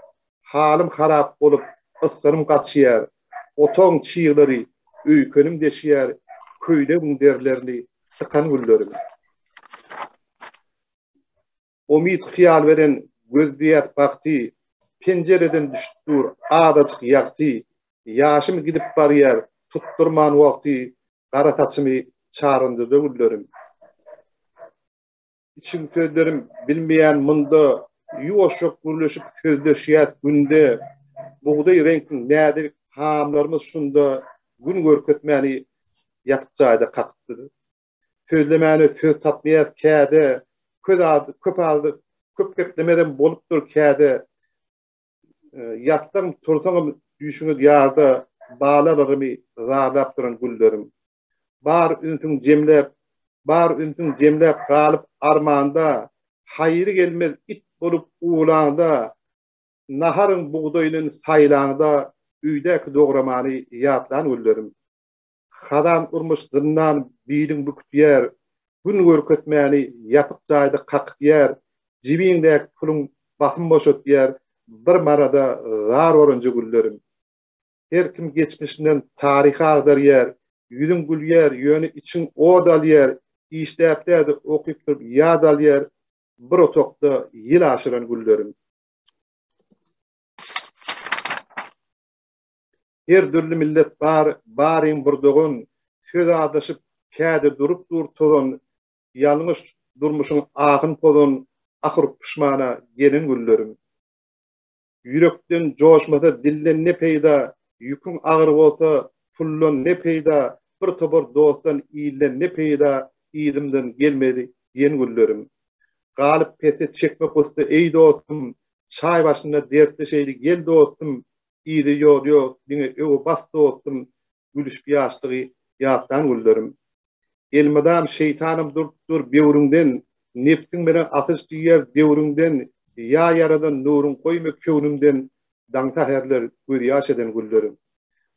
Halym harap bolup, ysgynym gaçýar. Otagyň çyglary öýkenim deşýär, Köýnegiň derlerini sykan güllerim. Umyt-hyýal beren gözleýäs bagty, Penjireden düşüp dur azajyk ýagty, Ýaşym gidip barýar, tutdurman wagty, Gara saçymy çaryndyda güllerim. Içiň sözlerim bilmeýän munda. Ýuwaşjak gürleşip sözleşýäs günde, Bugdaý reňkli näzik hamlarymyz şunda Gün görkezmäni ýapyk jaýda kakypdyr. Sözlemäne söz tapmaýas käde, Köz az, köp az, köp geplemezem bolupdyr käde. Ýatsaň, tursaňam düýşüňe ýarda Balalarymy zarlap duran güllerim. Bar ünsüň jemläp, bar ünsüň jemläp galyp armanda, Haýry gelmez it bolup uwlaňda, Naharyň bugdaýlyn saýlaňda Öýdäki dogramany ýatlan günlerim. Hazan urmuş zyndan biliň bükütýär, Gün görkezmäni ýapyk jaýda kakypýar, Jibiňdäki puluň basym boşatýar, Bir marada zar oranja güllerim. Her kim geçmişinden taryh agdarýar, Ýüzüň gülýär, ýöne içiň ot alýar, Işläp däl-de, okyp durup ýat alýar, Bir otagda ýyl aşyran güllerim. Her dürli millet bar, baryň bir dogan, Söz azaşyp, käde durup dur tozan, Ýalňyş durmuşyň ahyn pozan, Ahyr puşmana gelen günlerim. Ýürekden joşmasa dilden ne peýda, Ýüküň agyr bolsa puldan ne peýda, Bir topar dostdan ilden ne peýda, Yzymdan gelmedi diýen günlerim. Galyp pese çekme gussa eý dostum, Çaý başynda dertleşeýli gel dostum, Yzy ýol ýok diňe öňe bas dostum, Gülüşip ýaşlygy ýatlan günlerim. Elmydam şeýtanam durup dur böwrüňden, Nebsiň bilen asyş diýer döwrüňden, Ýa ýaradan nuruň goýma köwnümden, Daň säherler gözýaş eden günlerim.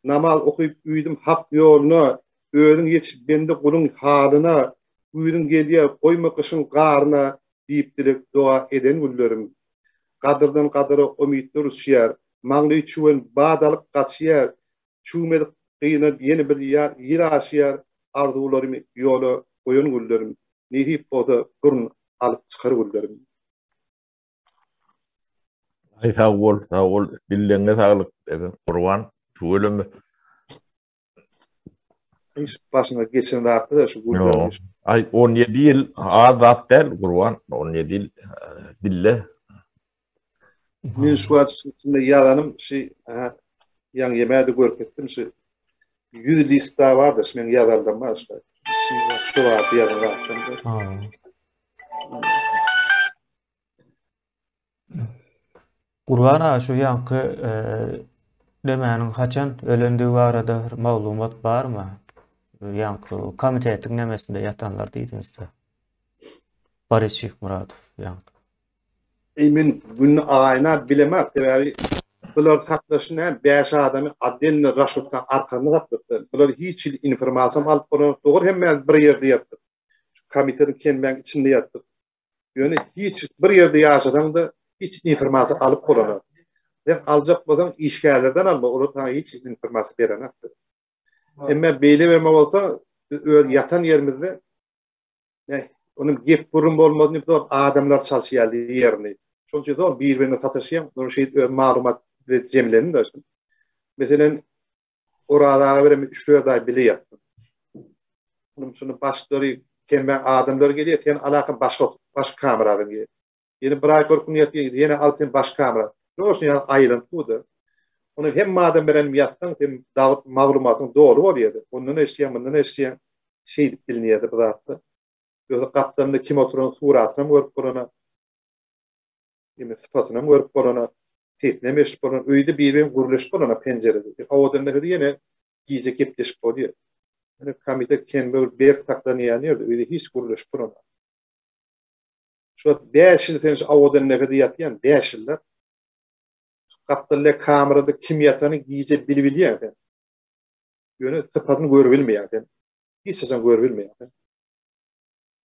Namaz okyp uýdum hak ýoluna, Özüň ýetiş bende guluň halyna, Güýzüň gelýär goýma gyşyň garyna, Diýip dileg doga eden günlerim. Gadyrdan gadyra umytlar uçýar, Maňlaýy çüwen bat alyp gaçýar, Çüwmedik gyna ýene bir ýyl aşýar, Arzuwlarymy ýola goýan günlerim, Nesip bolsa burun alyp çykar günlerim. Aý sag bol, sag bol. Dilleňe saglyk, Gurban. Tüweleme. Iş başyna geçen zatlar şu günler. Aý 17 ýyl az zat däl Gurban, 17 ýyl dille. Men şu wagt içinde ýazanym şu ýaňy ýemäde görkezdim şu 100 list daha bardy şu men ýazarlarym bar şu. Içinde şu wagt ýazan zatlarym. Gurban aga şu ýaňky nemäniň haçan ölendigi barada bir maglumat barmy? Ýaňky komitetiň nemesinde ýatanlar diýdiňizde. Boris Şyhmyradow ýaňky. Eý men gününi aýyna bilemok sebäbi bular saklaşy näme 5 adamy otdelno raşotka arkasynda saklapdyr. Bular hiç hili informasiýam alyp bolanok. Dogry hemmämiz bir ýerde ýatdyk. Şu komitetiň kenmäň içinde ýatdyk. Ýöne hiç bir ýerde ýaşasaň-da hiç informasiýa alyp bolanok. Sen aljak bolsaň işgärlerden alma, olar saňa hiç informasiýa berenok. Emma beýle berme bolsa, biz öz ýatan ýerimizde ne onuň gep gürrüň bolmaz diýip zor adamlar çalyşýardy ýerini. Şonuň üçin zor bir-birine sataşýan, onuň şeýdip öz maglumat bize jemlendi. Meselem, Oraz aga bilen üç-dört aý bile ýatdym. Onuň üçin başlary kemme adamlar gelýär, sen alaka başga başga kameradan gelýär. Ýene bir aý 40 gün ýatýar, ýene alyp sen başga kamera. Ýok, şuny ýaly aýlanyp durdy. Ony hemme adam bilen ýatsaň, sen dagy maglumatyň doly bolýardy. Ondan eşidýäň, mundan eşidýäň. Şeýdip bilinýärdi bu zatda. Ýogsa gapdalynda kim oturan suratynam görüp bolana. Ýene sypatynam görüp bolana, sesinem eşidip bolana, öýde biri-birin gürleşip bolana penjirede. Owadan nefesi ýene gije gepleşip bolýar. Ýöne komitet kembe bir berk saklanýan ýerde öýde hiç gürleşip bolana. Şu wagt 5 ýyl sen şu owadan nefede ýatýan, 5 ýyllap. Gapdalda kamerada kim ýatany gije bilibilýän sen. Ýöne sypatyny görüp bilmeýän sen. Hiç haçan görüp bilmeýän sen.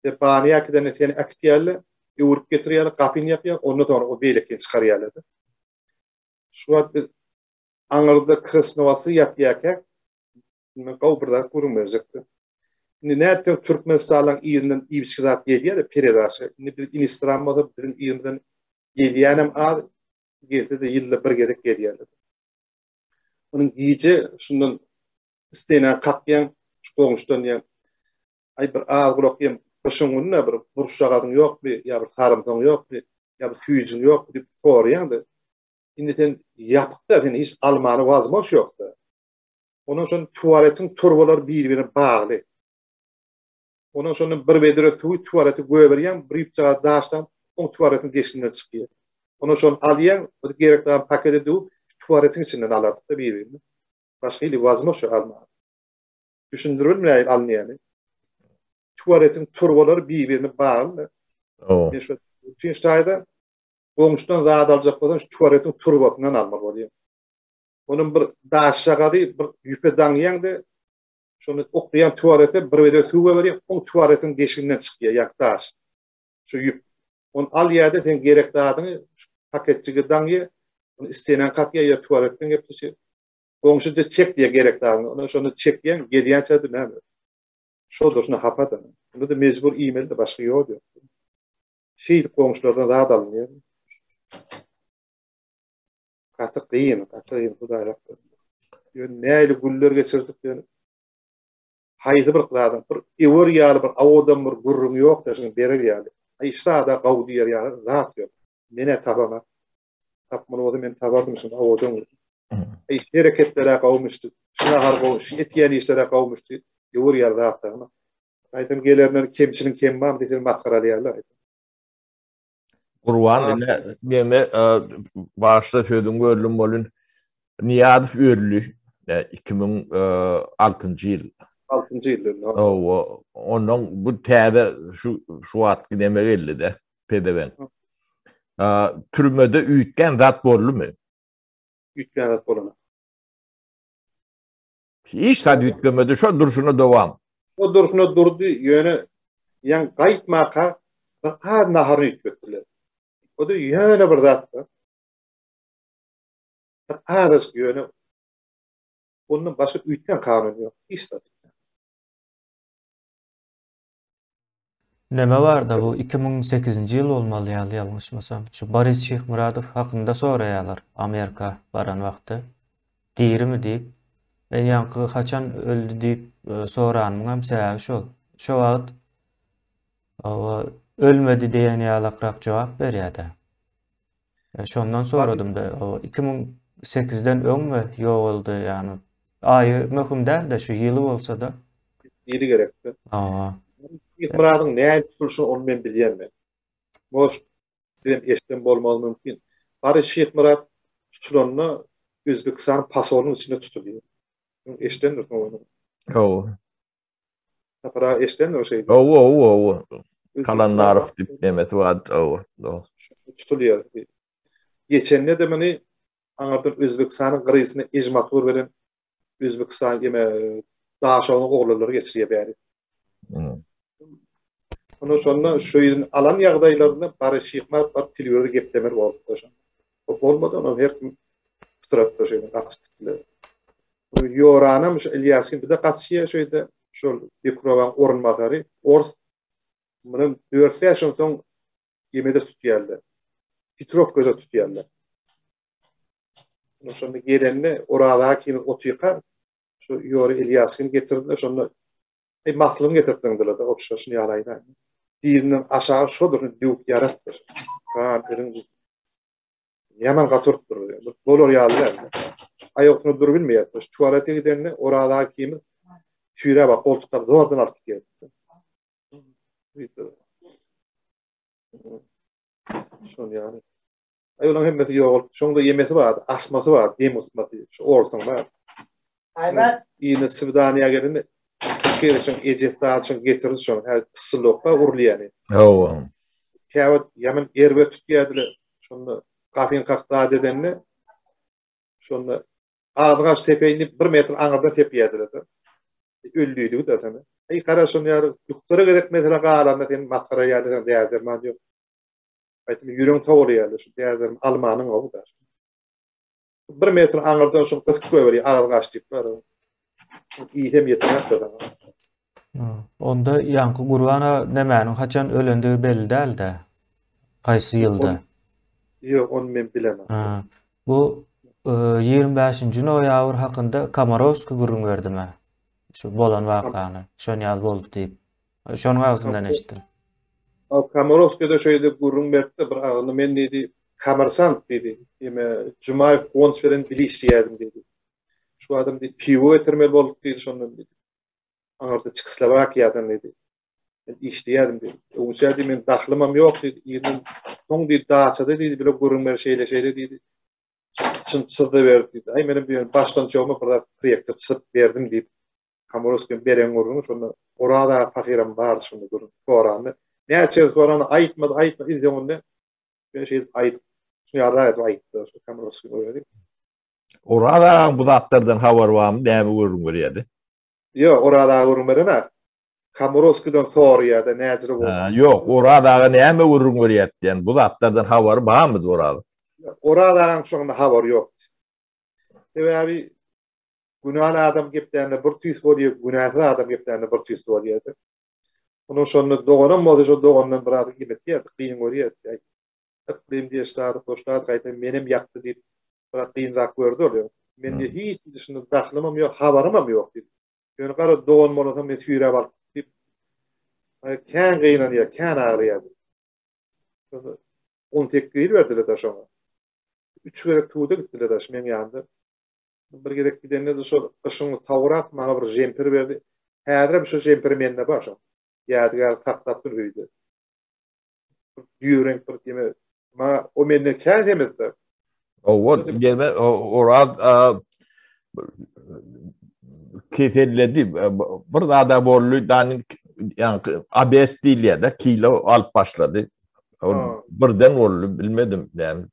Dep bany äkidende seni äkitýärler, öwürip getirýärler, gapyny ýapýar, ondan soňra o beýlekini çykarýarlar-da. Şu wagt biz aňyrda Krasnowasy ýatýarkäk, men gowy bir zat gürrüň berjekdim. Indi nätseň Türkmenistanlaň yzyndan iýip-içgi zat gelýär-de peredaça. Indi biz inistran bolsa biziň yzymyzdan gelýänem az, gelse-de ýylda bir gezek gelýärler. Onuň gije şundan stena kakýaň, şu goňşudan diýýän, Aý bir az gulak ýem gyşyň gününe bir burçjagazyň ýokmy ýa bir sarymsagyň ýokmy? Ýa bir süýjüň ýokmy diýip soraýaň-da. Indi sen ýapyk-da, sen hiç almana wazmoş ýok-da. Ondan soň tualetiň turbalary bir-birine bagly. Ondan şondan bir bedre suwy tualete göberýäň, bir ýüpjagaz daşdan oň tualetiň deşiginden çykýar. Ondan şony alýaň, bir gerek zady pakete düwüp, tualetiň içinden alardyk-da bir-birini. Başga hili wazmoş ýok almaga. Düşündirip bilmeýän alynýany. Tualetiň turbalary bir-birine bagly. Men şu üçünji taýda goňşudan zat aljak bolsaň, şu tualetiň turbasyndan almaly bolýar. Onuň bir daşjagazy bir ýüpe daňýaň-da, Şony oklaýan tualete bir bedre suw goýberýär, oň tualetiň deşiginden çykýar, ýa daş. Şu ýüp. Ony alýar-da, sen gerek zadyňy şu paketjige daňýar, ony isteýän kakýar ýa tualetden gepleşýär. Goňşy-da çek diýýär gerek zadyňy. Onda şony çekýäň, gelýänçä-de näme? Şol durşuna hapa-da. Onda-da mejbur iýmeli-de, başga ýol ýok. Şeýdip goňşulardan zat alynýar. Gaty gyn, gaty gyn, Hudaý saklasyn. Ýöne nähili günler geçirdik ýöne. Haýsy bir zadyň bir öwer ýaly bir awodan bir gürrüň ýok da şuny berer ýaly. Aý şada gawy diýer ýaly zat ýok. Menä tapamak. Tapmaly bolsa men tapardym şuny awodan. Aý hereketlere gawmyşdy. Şu nahar gowy, şu etýän işlere gawmyşdy. Öwer ýaly zatlaryny. Gaýtam gelerinden kemçiniň kemi barmy diýseň masgaralaýarlar. Gurban ine neme başda sözüň böldüm bolun. Niýazow öldi 2006-njy ýyl. 6-njy ýyl öldi. Hawa, ondan bu täze şu şu wagtky neme geldi-de, prezident. Türmede üýtgän zat boldumy? Üýtgän zat bolany. Hiç zat üýtgemedi, şo durşuna dowam. Şo durşuna durdy, ýöne ýaň gaýtmaka bir az naharyny üýtgetdiler. O-da ýöne bir zat-da. Bir azajyk ýöne ondan başga üýtgän kanun ýok, hiç zat. Neme barda bu 2008-nji ýyl bolmaly ýaly ýalňyşmasam. Şu Boris Şyhmyradow hakynda soraýalar Amerika baran wagty. Dirimi diýip. Men ýaňky haçan öldi diýip e, soranymyňam sebäbi şol. Şo wagt owa ölmedi diýen ýalakrak jogap berýärdi. E, şondan soradym-da, o 2008-den öňmi ýogaldy, ýagny aýy möhüm däl-de, şu ýyly bolsa-da. Ýyly gerekdi. Hawa. Myradyň nädip tutulyşyny ony men bilýän men. Может, sizem eşiden bolmagy mümkin. Bary Şyhmyrat tutulanda Özbekistanyň posolynyň içinde tutulýar. Eşidendirsiň ony. Hawa. Sapar aga eşidendir şeýdip. Hawa, hawa, hawa. Kalandarow diýip nemesi bar, hawa. Tutulýar. Geçende de muny aňyrdan Özbekistanyň gyrysyna Ejmatur bilen Özbekistan ýeme Daşogyň oglanlary geçirýär bäri. Ondan şonda şu ýüzüni alan ýagdaýlarynda Bary Şyhmyrat baryp telewizorda geplemeli bolupdy şonda. O bolmady, onam her kim pytratdy şeýdip gaçyp gitdiler. Ýoranam şu Ilýaskin bir-de gaçýar şeýde şol Bekurowaň orunbasary ors. Munam dört-bäş ýyl soň ýemede tutýarlar. Petrowkada tutýarlar. Şonda gelende Oraz aga ikimiz otyrka şu Ýora Ilýaskin getirdiler. Şonda Eý maslygyny getirip zyňdylar-da, obşa şuny ýaly aýdaýyn. Dizinden aşagy şodur döwük ýarapdyr. Gan iriň ýaman gaty urupdyr. Bolar ýaly däl. Aýak üstünde durup bilmeýär. Şu tualete gidende Oraz aga ikimiz süýräp bak goltuklap zordan alyp gidýär. Şol ýaly. Aý olaň hemmesi ýogalyp, şoňda ýemesi bardy, asmasy bardy, dem gysmasy, şu orsuň bar. Aýmet. Ýene swidaniýa gelende iki gezek şoň ejesi zady şoň getirdi şoň, hä pyssyllokka urulýany. Hawa. Käwagt ýaman erbet tutýardylar. Şonda gapyny kakyp zat edende şonda agzyňy aç tepeýin diýip bir metr aňyrdan tepýärdiler-de. Öldüydigi-de sen. Aý gara şon ýaly duktora gezek mesele galanda sen masgara ýaly sen däri-derman ýok. Aýtym ýüregiň towalaýardy şu däderim almanyň gowy da. Bir metr aňyrdan şuny gysyp goýberýär agyz gaç diýip bar. Iýsem ýetenok da saňa. Onda ýaňky Gurban aga nämäniň haçan ölendigi belli däl-dä. Haýsy ýylda? Ýok, ony men bilemok. Bu 25-nji noýabr hakynda Komarowskiý gürrüň berdimi? Şu bolan wakany, şon ýaly boldy diýip. Şonuň agzyndan eşitdim. Komorowskiý-de şeýle gürrüň beripdi bir agzyny, men diýdi, kommersant diýdi, eme Jumaýew Guwanç bilen bile işleýärdim diýdi. Şu adam diýdi, piwo getirmeli bolduk diýdi şondan diýdi. Aňyrda Çehoslowakiýadan diýdi. Men işleýärdim diýdi. Öňçä diýdi, men dahlymam ýok diýdi. Ýerden soň diýdi, daçada diýdi, bile gürrüň ber şeýle-şeýle diýdi. Çyn çyzdy berdi diýdi. Aý menem diýen başdan çogma bir zat proýekte çyzyp berdim diýip. Komorowskiň beren gürrüňi şonda Oraz aga pahyram bardy şonda gürrüň soranda. Näçe gezek soranda aýtmady, aýtmady, iň soňunda men şeýdip aýdyp, şuny ýaly edip aýtdy şo Komorowskiň özi. Oraz agaň bu zatlardan habary barmy, näme gürrüň berýärdi? Ýok, Oraz aga gürrüň berenok. Komorowskiden soraýardy, näjire boldy. Ýok, Oraz aga näme gürrüň berýärdi diýen, bu zatlardan habary barmydy Oraz? Oraz agaň şonda habary ýokdy. Sebäbi günäli adam geplände bir tüýs bolýar, günäsiz adam geplände bir tüýs bolýardy. Onuň şonda doganam bolsa şo dogandan biraz imetýärdi, kyn görýärdi. Yklym diýen zady goşlady, gaýta menem ýakdy diýip, biraz kynrak gördi ol. Men hiç şunda dahlymam ýok, habarymam ýok diýip. Ýöne gara dogan bolsa men süýräp alyp diýip, kän gynanýar, kän aglaýar. 18 ýyl berdiler-de şoňa. Üç gezek tuda gitdiler daş meň ýanymda. Bir gezek gidende-de şol gyşyň sowrak maňa bir jemper berdi. Häzirem şo jemper mende bar şo. Ýadygär saklap dur öýde. Düýe reňk bir ýeme. Maňa o menden kän semizdi. Owa, ýeme Oraz keselledi. Bir zada boldy, dan ýaňky abes diýilýär-de, kilo alyp başlady. Birden boldy, bilmedim näme.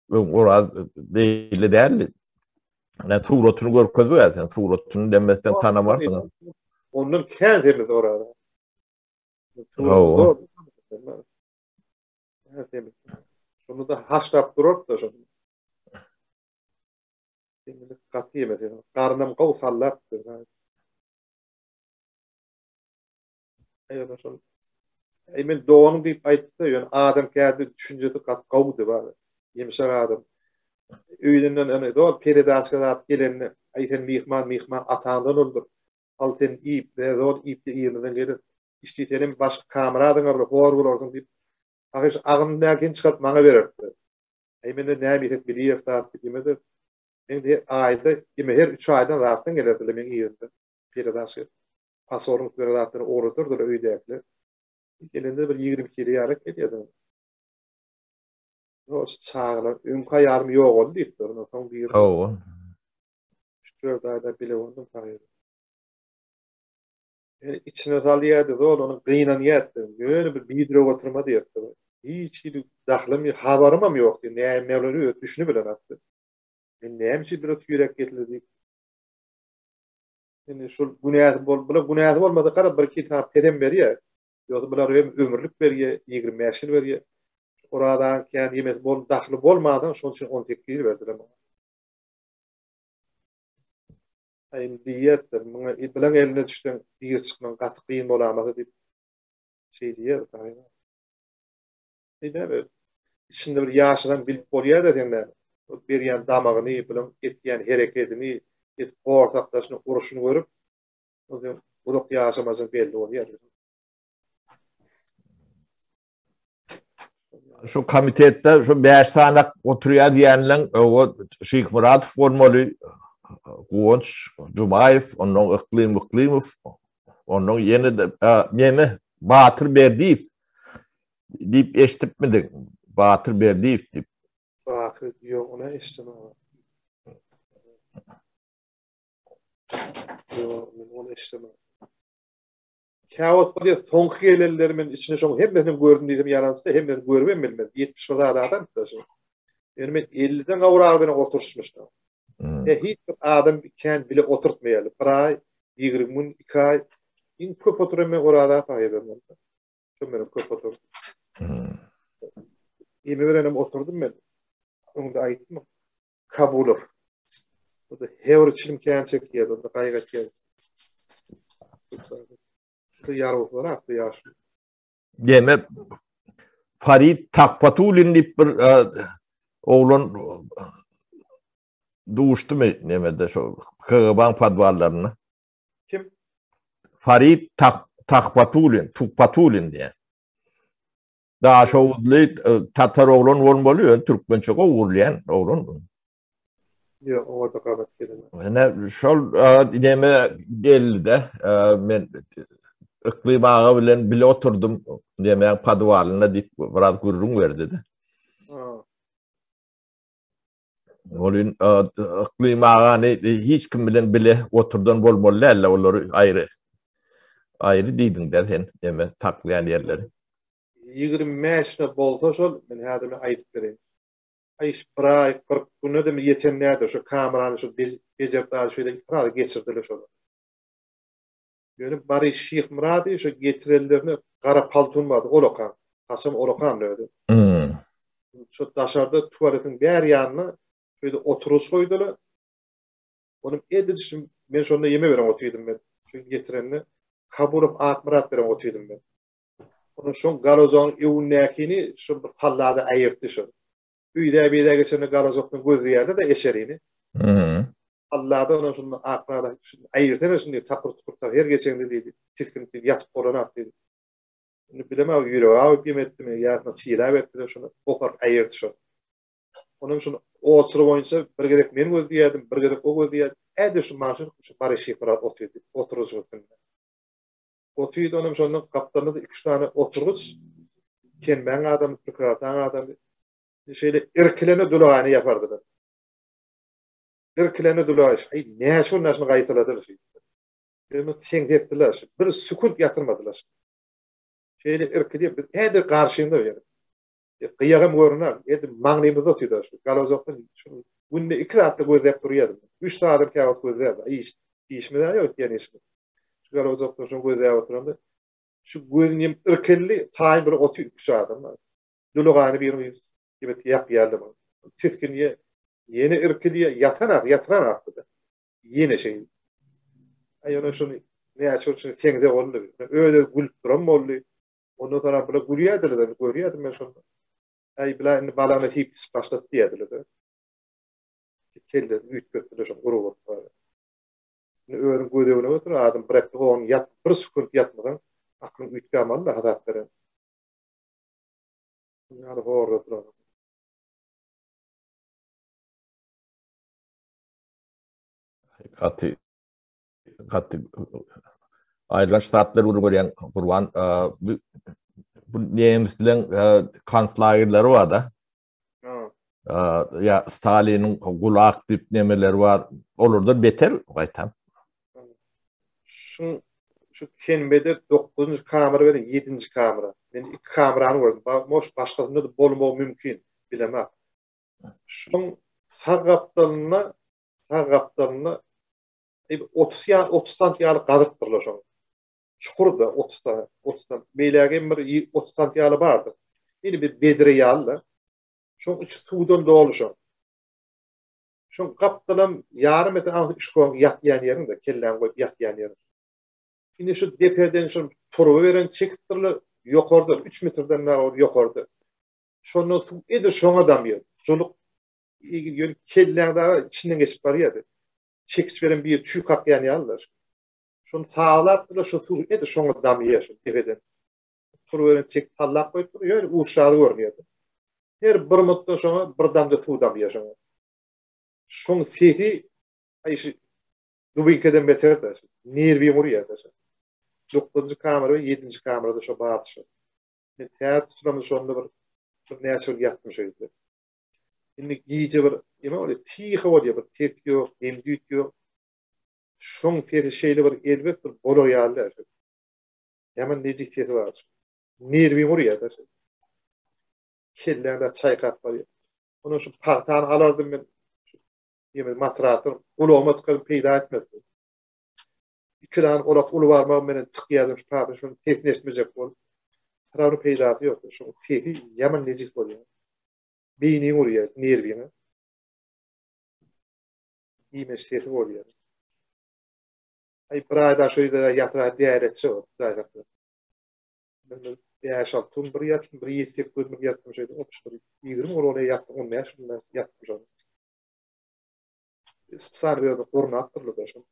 Öň Oraz beýle däldi. Ne suratyny görkezip sen suratyny demesden tanamarsyň. Ondan kän semiz Oraz. Şunu da haşlap durar da şunu. Semizlik gaty ýemesi. Garnam gowy sallap. Aýa şol. Aý men doganyň diýip aýtdy-da, ýöne adamkärde düşünjesi gaty gowudy bar. Ýumşak adam. Öýünden ene zol peredaçka zat gelende, aý sen myhman myhman ataňdan oldur. Al sen iýip, we zol iýip-de ýeriňizden gelir. Içdi senem başga kamradyňa bir hor bolarsyň diýip, ahyr agzyndakyny çykaryp maňa bererdi. Aý mende näme iýsek bilýäris zat diýip ýemedi. Men her aýda, ýeme her üç aýdan zatdan gelerdiler meň ýerimde. Peredaçka. Pasoryň üstüne zatlary ugradardylar öýdäkiler. Gelende bir 20 kilo ýarak gelýärdi. O çagalar öňki aýalym ýogaldy diýipdir. Ondan soň bir Hawa. Üç-dört aýda bile boldum taýyn. Ýöne içine salýardy, zol onuň gynanýardy. Ýöne bir bidirek oturma diýipdir. Hiç hili dahlym, habarymam ýok diýip, näme bolany öz düşünip bilenokdy. Men näme üçin biraz ýürek getirdi diýip. Indi şul günäsi bol, bular günäsi bolmasa gara bir iki sany pesem berýär. Ýogsa bular hem ömürlik berýär, 25 ýyl berýär. Orazaň kän ýemesi bol, dahly bolmansoň şonuň üçin 18 ýyl berdiler muňa. Aý indi diýýärdir, muňa bilen eline düşseň diri çykmaň gaty kyn bolamasa diýip şeý diýýär. Eý näme? Içinde bir ýaşasaň bilip bolýar-da sen näme. Berýän damagyny, bilen etýän herekedini, edip gorsakdaşyny uruşyny görüp, sen uzak ýaşamajyň belli bolýar. Şu komitetde şu 5 sany oturýar diýenleň o Şyhmyradow bolmaly, Guwanç Jumaýew, ondan Yklym Yklymow, ondan ýene-de neme Batyr Berdiýew diýip eşidipmidiň? Batyr Berdiýew diýip. Batyr ýok, ony eşitdim. Ýok, men ony eşitdim. Käwagt bolýar, soňky gelenleri men içinde şoň hemmesini gördüm diýsem ýalan çyksa, hemmesini görübem bilmez. 70 bir zat adam da şo. Ýöne men 50-den gowragy bilen oturyşmyşdym. Hmm. E, hiç bir adam kän bile oturtmaýarly. Bir aý, 20 gün, 2 aý. Iň köp oturan men Oraz aga bermem. Şo meniň köp oturdym. Hmm. Ýeme berenem oturdym men. Öňde aýtdym. Kabulow. O da hewr çilim kän çekýärdi, onda gaýgy etýärdi. Ýargyslar akdy ýaşly. Demek Farid Takpatulin diýip bir e, oglan duşdumy nemede şo KGB-nyň podwallarynda. Kim? Farid Tak Takpatulin, Tukpatulin diýen. Daşoguzly tatar oglan bolmaly, ýöne türkmençe gowy gürleýän oglan. Ýok, oňa-da gabat gelemok. Ine, şol neme geldi-de, men Yklym aga bilen bile oturdym, nemäň podwalynda diýip biraz gürrüň berdi-de. Ol Yklym agany hiç kim bilen bile oturdan bolmaly däldi, olary aýry aýry diýdiň-dä sen, neme saklaýan ýerleri. 25-ne bolsa şol, men häzir men aýdyp bereýin. Aý bir aý 40 güne-de ýeten nädir şu kamerany şu bejerip zady şeýle biraz geçirdiler şolar. Ýöne Boris Şyhmyrady şu getirenlerine gara paltun bardy, olakan. Haçan olakan özi. Hmm. Şu daşarda tualetiň bär ýanyna şeýle oturyş goýdular. Onuň edil şu men şonda ýeme beren otyrdym men. Şu getirende Kabulow Akmyrat beren otyrdym men. Onuň şoň galozonyň öwündäkini şu bir sallada aýyrtdy şol. Öýdä beýdä geçende galozokdan gözleýärdi-de eşerini. Hmm. Allada onuň şunda Akmyrada şunu aýyrsana şunu diýdi, tapyr tukur tak her geçeňde diýdi. Tisginip diýdi, ýatyp bolanak diýdi. Indi bilemok ýüregi agyp ýem etdimi, ýa sylap etdiler şunu goparyp aýyrdy şol. Onuň şunu oçury boýunça bir gezek men gözleýärdim, bir gezek o gözleýärdi. Äde şu maşyn şu Baryş Şyhmyrat otyrdy, oturyjyň üstünde. Otyrdy onuň şonda gapdalynda-da iki-üç sany oturgyç, Kenmäň adamy, Pürkürataň adamy. Şeýle irkilene dulagaýyny ýapardylar. Irkilene dulagaý, aý, näçe gün şuny gaýtaladylar şeýdip. Ýöne seňsetdiler, bir sekunt ýatyrmadylar. Şeýle irkilýär, biz häzir garşyňda ýeri. Gyýagam görünär, edil maňlymyzda otyrdy şu. Galozokdan şu günde iki saatda gözläp durýardym. Üç saadam käwagt gözlärdim. Iş, işimiz-ä ýok diýen işimiz. Şu galozokdan şuny gözläp oturanda şu gözüni hem irkildi, taýyn bir otyr üç adam bar. Dulugany birini evet ýapýarlar. Tiskinýe, ýene irkilýär, ýatanak, ýatyranak bu-da. Ýene şeý. Aý ýöne şuny näçe üçin seňse boldy. Öz-öz gülüp duran boldy. Ondan soňra bular gülýärdiler, görýärdim men şonda. Aý bular indi balagyna siýip başlady diýýärdiler. Kellesini üýtgetdiler şo gury bolup barýar. Indi özüň göz öňüne getir, adam bir hepde on ýat, bir sekunt ýatmasaň, aklyň üýtgämeli-de hasap beren. Ýaly horladylar. Gaty gaty aýrylanç zatlar gürrüň berýän Gurban bu bu nemisleň konslagerleri bar-da. Ýa Staliniň gulak diýip nemeleri bar. Olardan beter gaýtam. Şu şu Kenbede 9-njy kamera bilen 7-nji kamera. Men iki kamerany gördüm. Moş başgasynda da bolmagy mümkin, bilemok. Şuň sag gapdalynda sag gapdalynda 30 ýa 30 sant ýaly gazypdyrlar şoň. Çukur-da 30 sant, 30 sant. Beýlägi hem bir 30 sant ýaly bardy. Indi bir bedre ýaly-da. Şoň içi suwdan doly şoň. Şoň gapdalam ýarym metr aňyrsy üçkoň ýatýan ýeriň-de, kelläňi goýup ýatýan ýeriň. Indi şu depeden şol turba beren çekipdirler, ýokarda, üç metrden dagy ýokarda. Şondan suw edil şoňa damýar. Juluk ýöne kelläň dagy içinden geçip barýardy. Çekiç beren biri çüý kakýan ýaly-da. Şony sazlapdyrlar, şu suw edil şoňa damýar şu depeden. Turba beren çekip sallap goýupdyr, ýöne uçrazy görünýärdi. Her bir minutdan şoňa bir damja suw damýar şoňa. Şoň sesi aý şu dubinkeden beter-de. Nerwiňi urýar-da şo. Dokuzynjy kamera we ýedinji kamerada şo bardy şo. Men täze tutulamda şonda bir bir näçe gün ýatdym şo ýerde. Indi gije bir ýene bolýar, tiha bolýar, bir ses ýok, dem-düýt ýok. Şoň sesi şeýle bir erbet bir bolar ýaly däl. Ýaman nejis sesi bar. Nerwiňi urýar-da şo. Kelläňde çaýkap barýar. Ondan şu pagtany alardym men. Ýeme matrasy gulagyma tykaryp peýda etmezdi. Iki sany gulak uly barmagym bilen tykýardym şu pagta şunuň sesini eşitmejek bolup. Syragynyň peýdasy ýokdy. Şonuň sesi ýaman nejis bolýar. Beýniňi urýar, nerwiňe. Iýmeş sesi bolýar. Aý bir aýda şo ýerde ýatyra däretçe bol, Hudaý saklasyn. Men bäş-alty gün bir ýatdym, bir ýedi-sekiz gün bir ýatdym şeýdip, otuz bir, 20 gün ol ýatdym, 15 gün ýatdym şonda. Spesial bir ýerde gurnapdyrlar-da şony.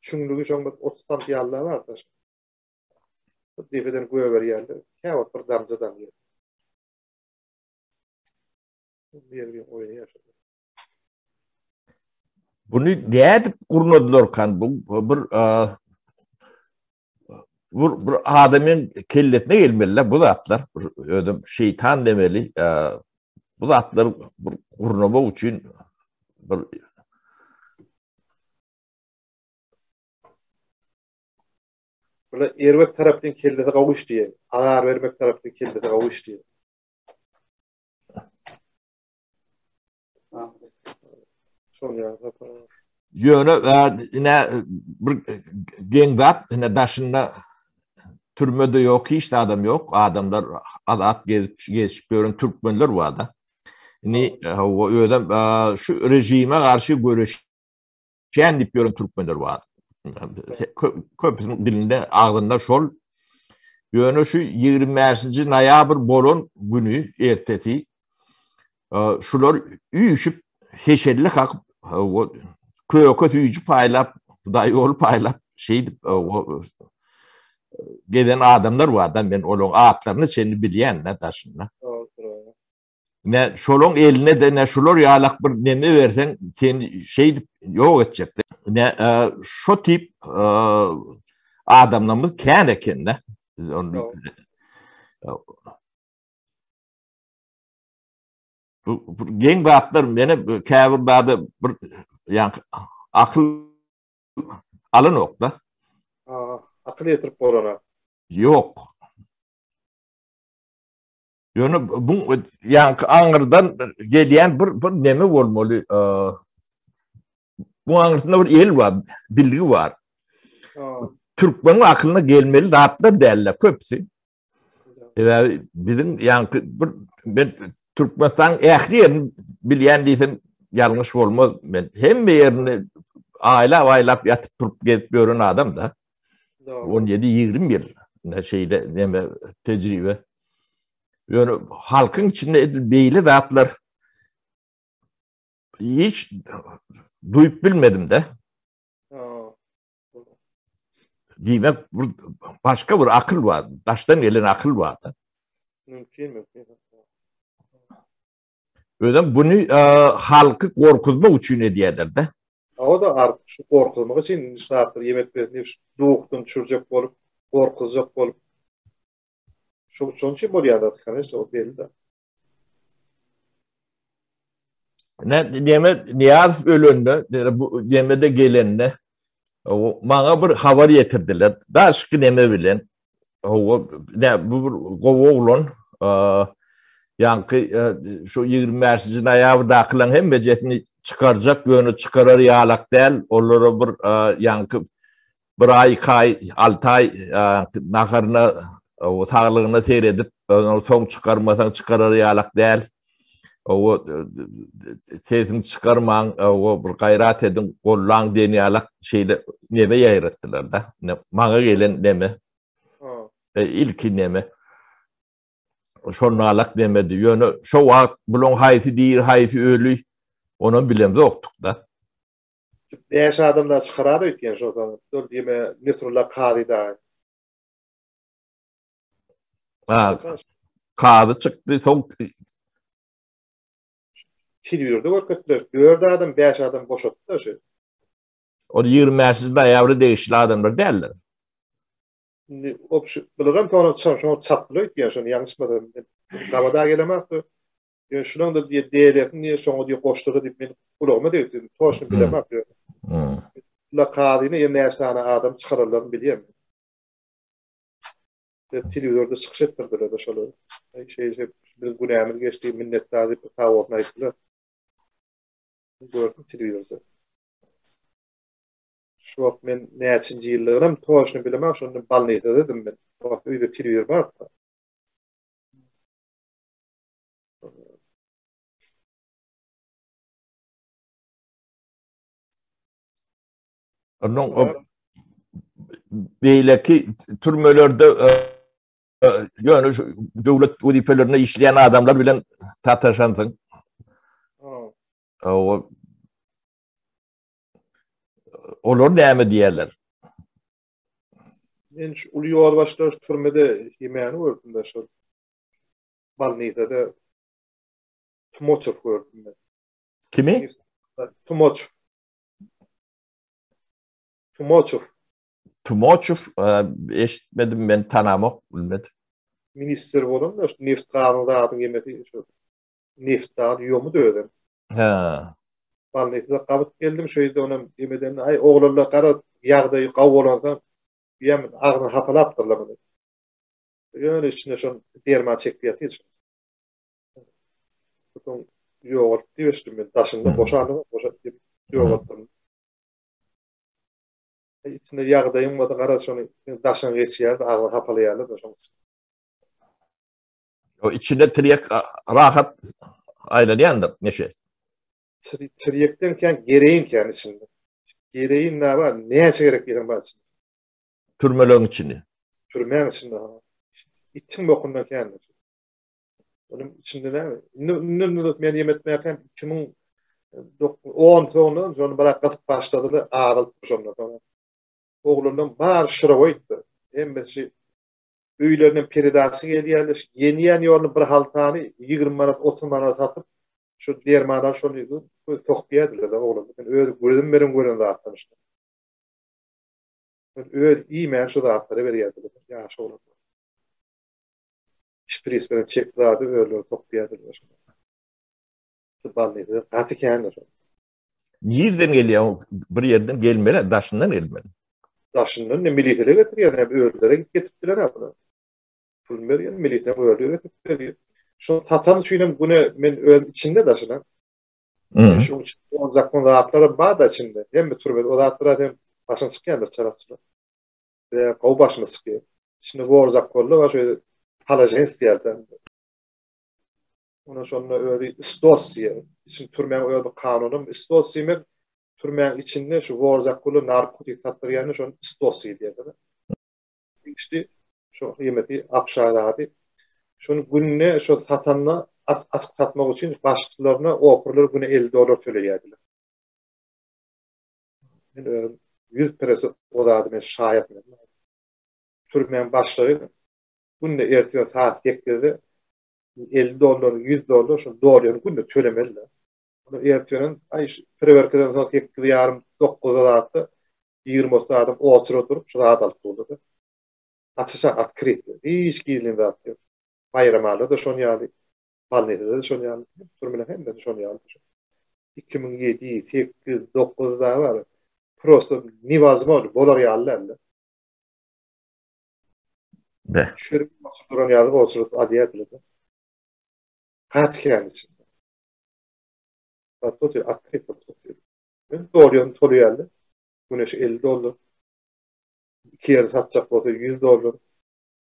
Çüňlügi şoň bir 30 sant ýaly-da bar-da. Depeden gögerýärler. Käwagt bir damja damýar. Bir-bir oýnaýar. Buny nädip gurnadylarkan bu bir bir, bir adamyň kellesine gelmeli bu zatlar. Özüm şeytan demeli. Bu zatlar bir gurnamak üçin bir Bular erbet tarapdan kellesi gawy işleýär. Azar bermek tarapdan kellesi gawy işleýär. Ýöne ine bir geň zat, ine daşynda türme-de ýok, hiç zadam ýok. Adamlar azat gezip, gezişip ýören türkmenler bar-da. Indi hawa özem şu režime garşy göreşýän diýip ýören türkmenler bar. Köpüsiniň dilinde, agzynda şol. Ýöne şu 25-nji noýabr bolan güni ertesi Şular üýşüp heşelle kakyp köke süýji paýlap, hudaý ýoly paýlap şeýdip gezen adamlar bar da men olaryň atlaryny çenli bilýän da daşynda. Ne şolaryň eline de ne şular ýalak bir neme berseň sen şeýdip ýok etjek. Ne şo tip adamlarymyz kän eken de. Bu, bu geň zatlar meni käbir zady bir ýa akyl alanok da. Aa, akyl ýetirip bolana. Ýok. Ýöne bu ýaňky aňyrdan gelýän bir bir neme bolmaly. Bu aňyrsynda bir el bar, bilgi bar. Türkmeniň akylyna gelmeli zatlar däller köpüsi. Sebäbi biziň ýaňky bir men Türkmenistanyň ähli ýerini bilýän diýsem ýalňyş bolmaz. Men hemme ýerini aýlap-aýlap ýatyp turup gezip ýören adam da. 17-20 ýyl ne şeýle neme tejribe. Ýöne halkyň içinde edil beýle zatlar hiç duýup bilmedim de. Diýmek, bir başga bir akyl bar, daşdan gelen akyl bar. Mümkin, mümkin. Özem bunu e, halky gorkuzmak üçin edýärler de. O da artık şu gorkuzmak üçin şatlar yemek bersin, duhdan düşürjek bolup, gorkuzjak bolup. Şu şonuň üçin bolýar da, конечно, o belli de. Ne neme Niýazow ölende, bu neme de gelende o maňa bir habar ýetirdiler. Daşky neme bilen. O ne bu bir gowy oglan. Ýaňky şu 25-nji noýabrdakylaryň hemmejesini çykarjak, ýöne çykarar ýalak däl. Olara bir ýaňky bir aý, iki aý, alty aý naharyna, saglygyna seredip, soň çykarmasaň çykarar ýalak däl. Owa sesini çykarmaň, owa bir gaýrat ediň, gollaň diýen ýalak şeýle neme ýaýratdylar-da. Maňa gelen neme. E, ilki neme. Şonalak nemedi. Ýöne şo wagt bulaň haýsy diri, haýsy öli, onam bilemzokdyk-da. 5 adam da çykarady öýtýän şo zaman. Dur diýme Nesrulla Kazy dagy. Ha, kazy çykdy, soň Telewizorda görkezdiler. 4 adam, 5 adam boşatdy şu. Ol 25-nji noýabra degişli adamlar däldir. Indi obşi bularam soňra şoňa çatdylar öýtýän şony ýalňyşmasam. Gabada gelemakdy. Ýöne şunuň da diýe DLS-ni diýe şoňa diýe goşdurdy diýip men gulagyma degdi. Toşny bilemok ýöne. La kazyny ýa näçe sany adam çykararlaryny bilýän. Telewizorda çykyş etdirdiler-de şolar. Şeý şeý biziň günämiz geçdi, minnetdar diýip sag bolsun aýtdylar. Gördüm telewizorda. Şu wagt men näçinji ýyllygynam toşny bilemok, şonda bolnisadadym men. O wagt öýde telewizor bardy. Onuň beýleki türmelerde e, e, ýöne şu döwlet wezipelerinde işleýän adamlar bilen sataşansyň. O Olar näme diýerler? Men şu uly ýolbaşçylar şu türmede ýemäni gördüm-de şol. Balnisada. Tumoçew gördüm men. Kimi? Tumoçew. Tumoçew. Tumoçew eşitmedim men tanamok bilmedim. Ministr bolan da şu neft gazyň zadyň ýemesi şu neft zady ýomudy özem. Hä. Balnysda gabyt geldim şu ýerde onam ýemeden aý oglanlar gara ýagdaýy gawy bolansoň ýem agzyny hapalapdyrlar muny. Ýöne içinde şon derman çekip ýatyr. Soň ýogalyp diýip eşitdim men daşynda boşandyr boşap diýip ýogalypdyr. Içinde ýagdaýyň bolsa garaz şony daşyňa geçýär-de agzyňy hapalaýarlar-da şoň üçin. O içinde tirýek rahat aýlanýandyr neşe. Tirýekden kän gereýin kän içinde. Gereýin nä bar, näçe gerek diýseň bar içinde. Türmeleriň içinde. Türmäň içinde ha. Itiň bokundan kän. Onuň içinde näme? Indi indi men ýem etmäkäm 2010 soňundan şony biraz gysyp başladylar, arylyp şondan soň. Oglanlaryň bary şyrawa gitdi. Hemmesi öýlerinden peredaçy gelýärler. Ýenýän ýoluny bir haltany 20 manat, 30 manat satyp, şu dermanlar şony sokup ýerdiler oglanlar. Men öz gözüm bilen gören zatlar işte. Men öz iýmän şu zatlary berýärdiler ýaş oglanlar. Şpris bilen çek zady özleri sokup ýerdiler. Balnysy gaty kändir. Nirden gelýär? Bir ýerden gelmeli, daşyndan gelmeli. Daşyndan ne milisiýa getirýär, hem özleri gidip getiripdiler ha bular. Pul berýän milisiýa özleri getirip berýär. Şo satan üçin hem güne men öz içinde daşyna. Şu üçin on zakon zatlar bar da içinde. Hemme türme o zatlar hem başyň çykýandyr çalakçylar. Bize gowy başymyz çykýar. Içinde bor zakonly bar şu palažens diýerler. Ona şonda özi istos diýer. Için türmäň öz bir kanuny istos diýmek türmäň içinde şu worzakguly narkotik satdyrýany şony istos diýýärler. İşte şu ýemesi apşa zady. Şony günde şu satanda açyk satmak üçin başlyklaryna operler güne 50 dollar töleýärdiler. Men özüm 100 peresi o zady men şaýat men. Türmäň başlygy günde ertir saat 8-de 50 dollar, 100 dollar şol dolýany günde tölemeli. Ony ertiriň aý prewerkeden soň 8 ýarym, 9 zatda 20-30 adam otura durup şu zat alyp durdy. Açyşa otkryt. Hiç gizlin zat ýok. Baýramaly da şon ýaly, Balnisada da şon ýaly, türmede hemmesi şon ýaly. 2007, 8, 9 da bar. Prosto nevozможно bolar ýaly däldi. Be. Çörek basyp duran ýaly oturyp alýardylar. Gaty kän içinde. Gaty otyr, otkryt bolup otyr. Men dolýan tolýardy. Güneş 50 dollar. Iki ýeri satjak bolsa 100 dollar.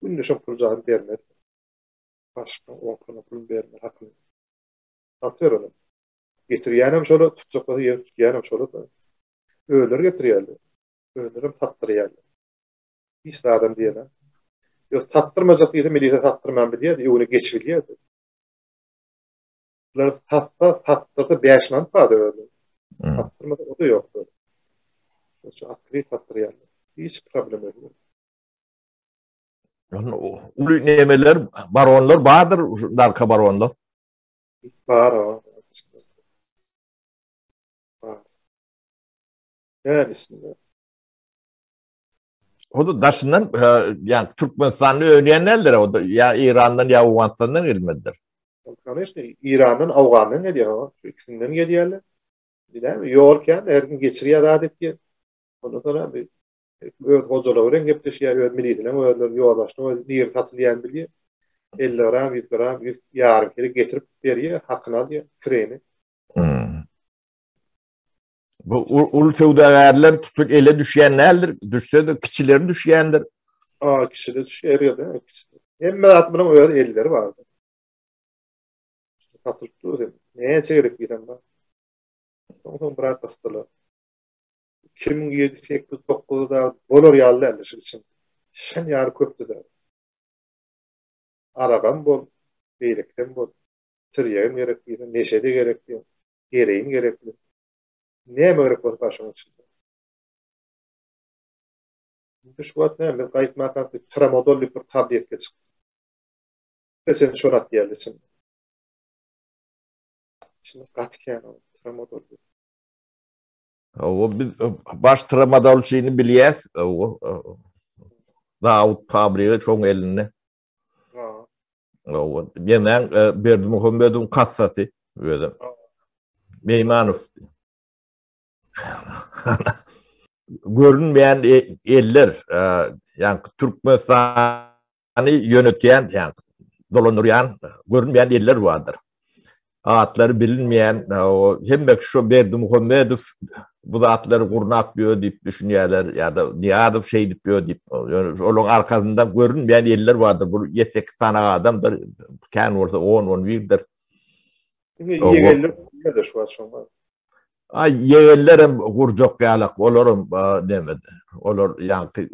Günde şo pul jaýyny bermez. Başga oňkuna pul bermez hakyny. Satyber ony. Getirýänem şola, tutjak bolsa ýeri tutýanam şola. Özleri getirýärler. Özlerem satdyrýarlar. Hiç zadam diýene. Ýok, satdyrmajak diýse milisiýa satdyrman bilýärdi, öňüne geçip bilýärdi. Bular satsa, satdyrsa 5 manat bardy özü. Satdyrmasa o da ýokdy. Şu atkryt satdyrýarlar. Hiç problem ýok. Uly nemeler, baronlar bardyr, narko baronlar. Bar o. Bar. Näme üstünde? O da daşyndan, ýa Türkmenistanda önýän däldir, o da ýa Irandan ýa Owganystandan gelmelidir. Конечно, Irandan, Owgandan gelýär, şu ikisinden gelýärler. Bilýärmi, ýol kän, her kim geçirýär zat etýär. Ondan soň bir öz hojalygy bilen gepleşýär, öz milisiniň özleri ýolbaşçynyň özi nirde satylýanyny bilýär. 50 gram, 100 gram, 100 ýarym kilo getirip berýär, hakyny alýar, kireýini. Hmm. Bu uly söwdagärler tutup ele düşýän däldir, düşse-de kiçileri düşýändir. A, kiçiler düşýär, her ýerde kiçiler. Hemme zat munuň öz elleri bar. Satylyp dur. Näçe gerek diýsem bar. Soň biraz gysdylar. 2007, 8, 9 da bolar ýaly däldi şu için. Şen ýaly köpdü da. Aragam bol, beýlekisem bol. Tirýegem gerek diýse, neşe de gerek diýse, gereýin gerekli. Näme gerek bolsa başyň içinde. Indi şu wagt näme, biz gaýtmakak bir tramadol diýip bir tabletka çykdy. Sen şony atýarlar içinde. Içinde gaty kän o tramadol. Hawa biz baş tramadolçyny bilýäs. Hawa. Dawut fabrigi şoň elinde. Ha. Hawa. Ýemäň Berdimuhamedowyň kassasy özem. Meýmanow. Görünmeýän eller, ýa Türkmenistany ýönetýän, ýa dolandyrýan görünmeýän eller bardyr. Atlary bilinmeýän, hemme şu Berdimuhamedow bu zatlary gurnap ýör diýip düşünýärler ýa-da Nyýazow şeýdip ýör diýip, ýöne olaryň arkasynda görünmeýän eller bardyr. Bu ýedi-sekiz sany adamdyr, kän bolsa on-on birdir. Diňe ýegenler ýerde şu wagt şoňa. Ay ýegenlerem gurjak ýalak, olaram nemede. Olar ýaňky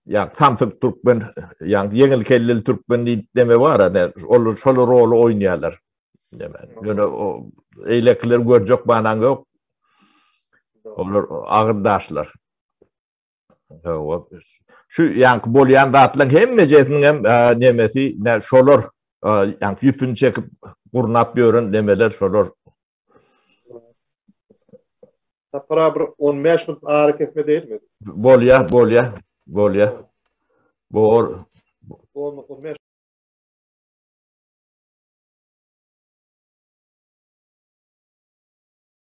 ýa samsyk türkmen, ýaňky ýeňil kelleli türkmen diýip neme bar, ne, olar şol roly oýnaýarlar. Neme. Ýöne o eýlekileri görjek manaň ýok. Olar agyr daşlar. Şu ýaňky bolýan zatlaryň hemmejesiniň hem nemesi, ne şolar, ýaňky ýüpüni çekip gurnap ýören nemeler şolar. Sapar bir 15 minut ara kesme dälmi? Bolýar, bolýar, bolýar. Bor. 15.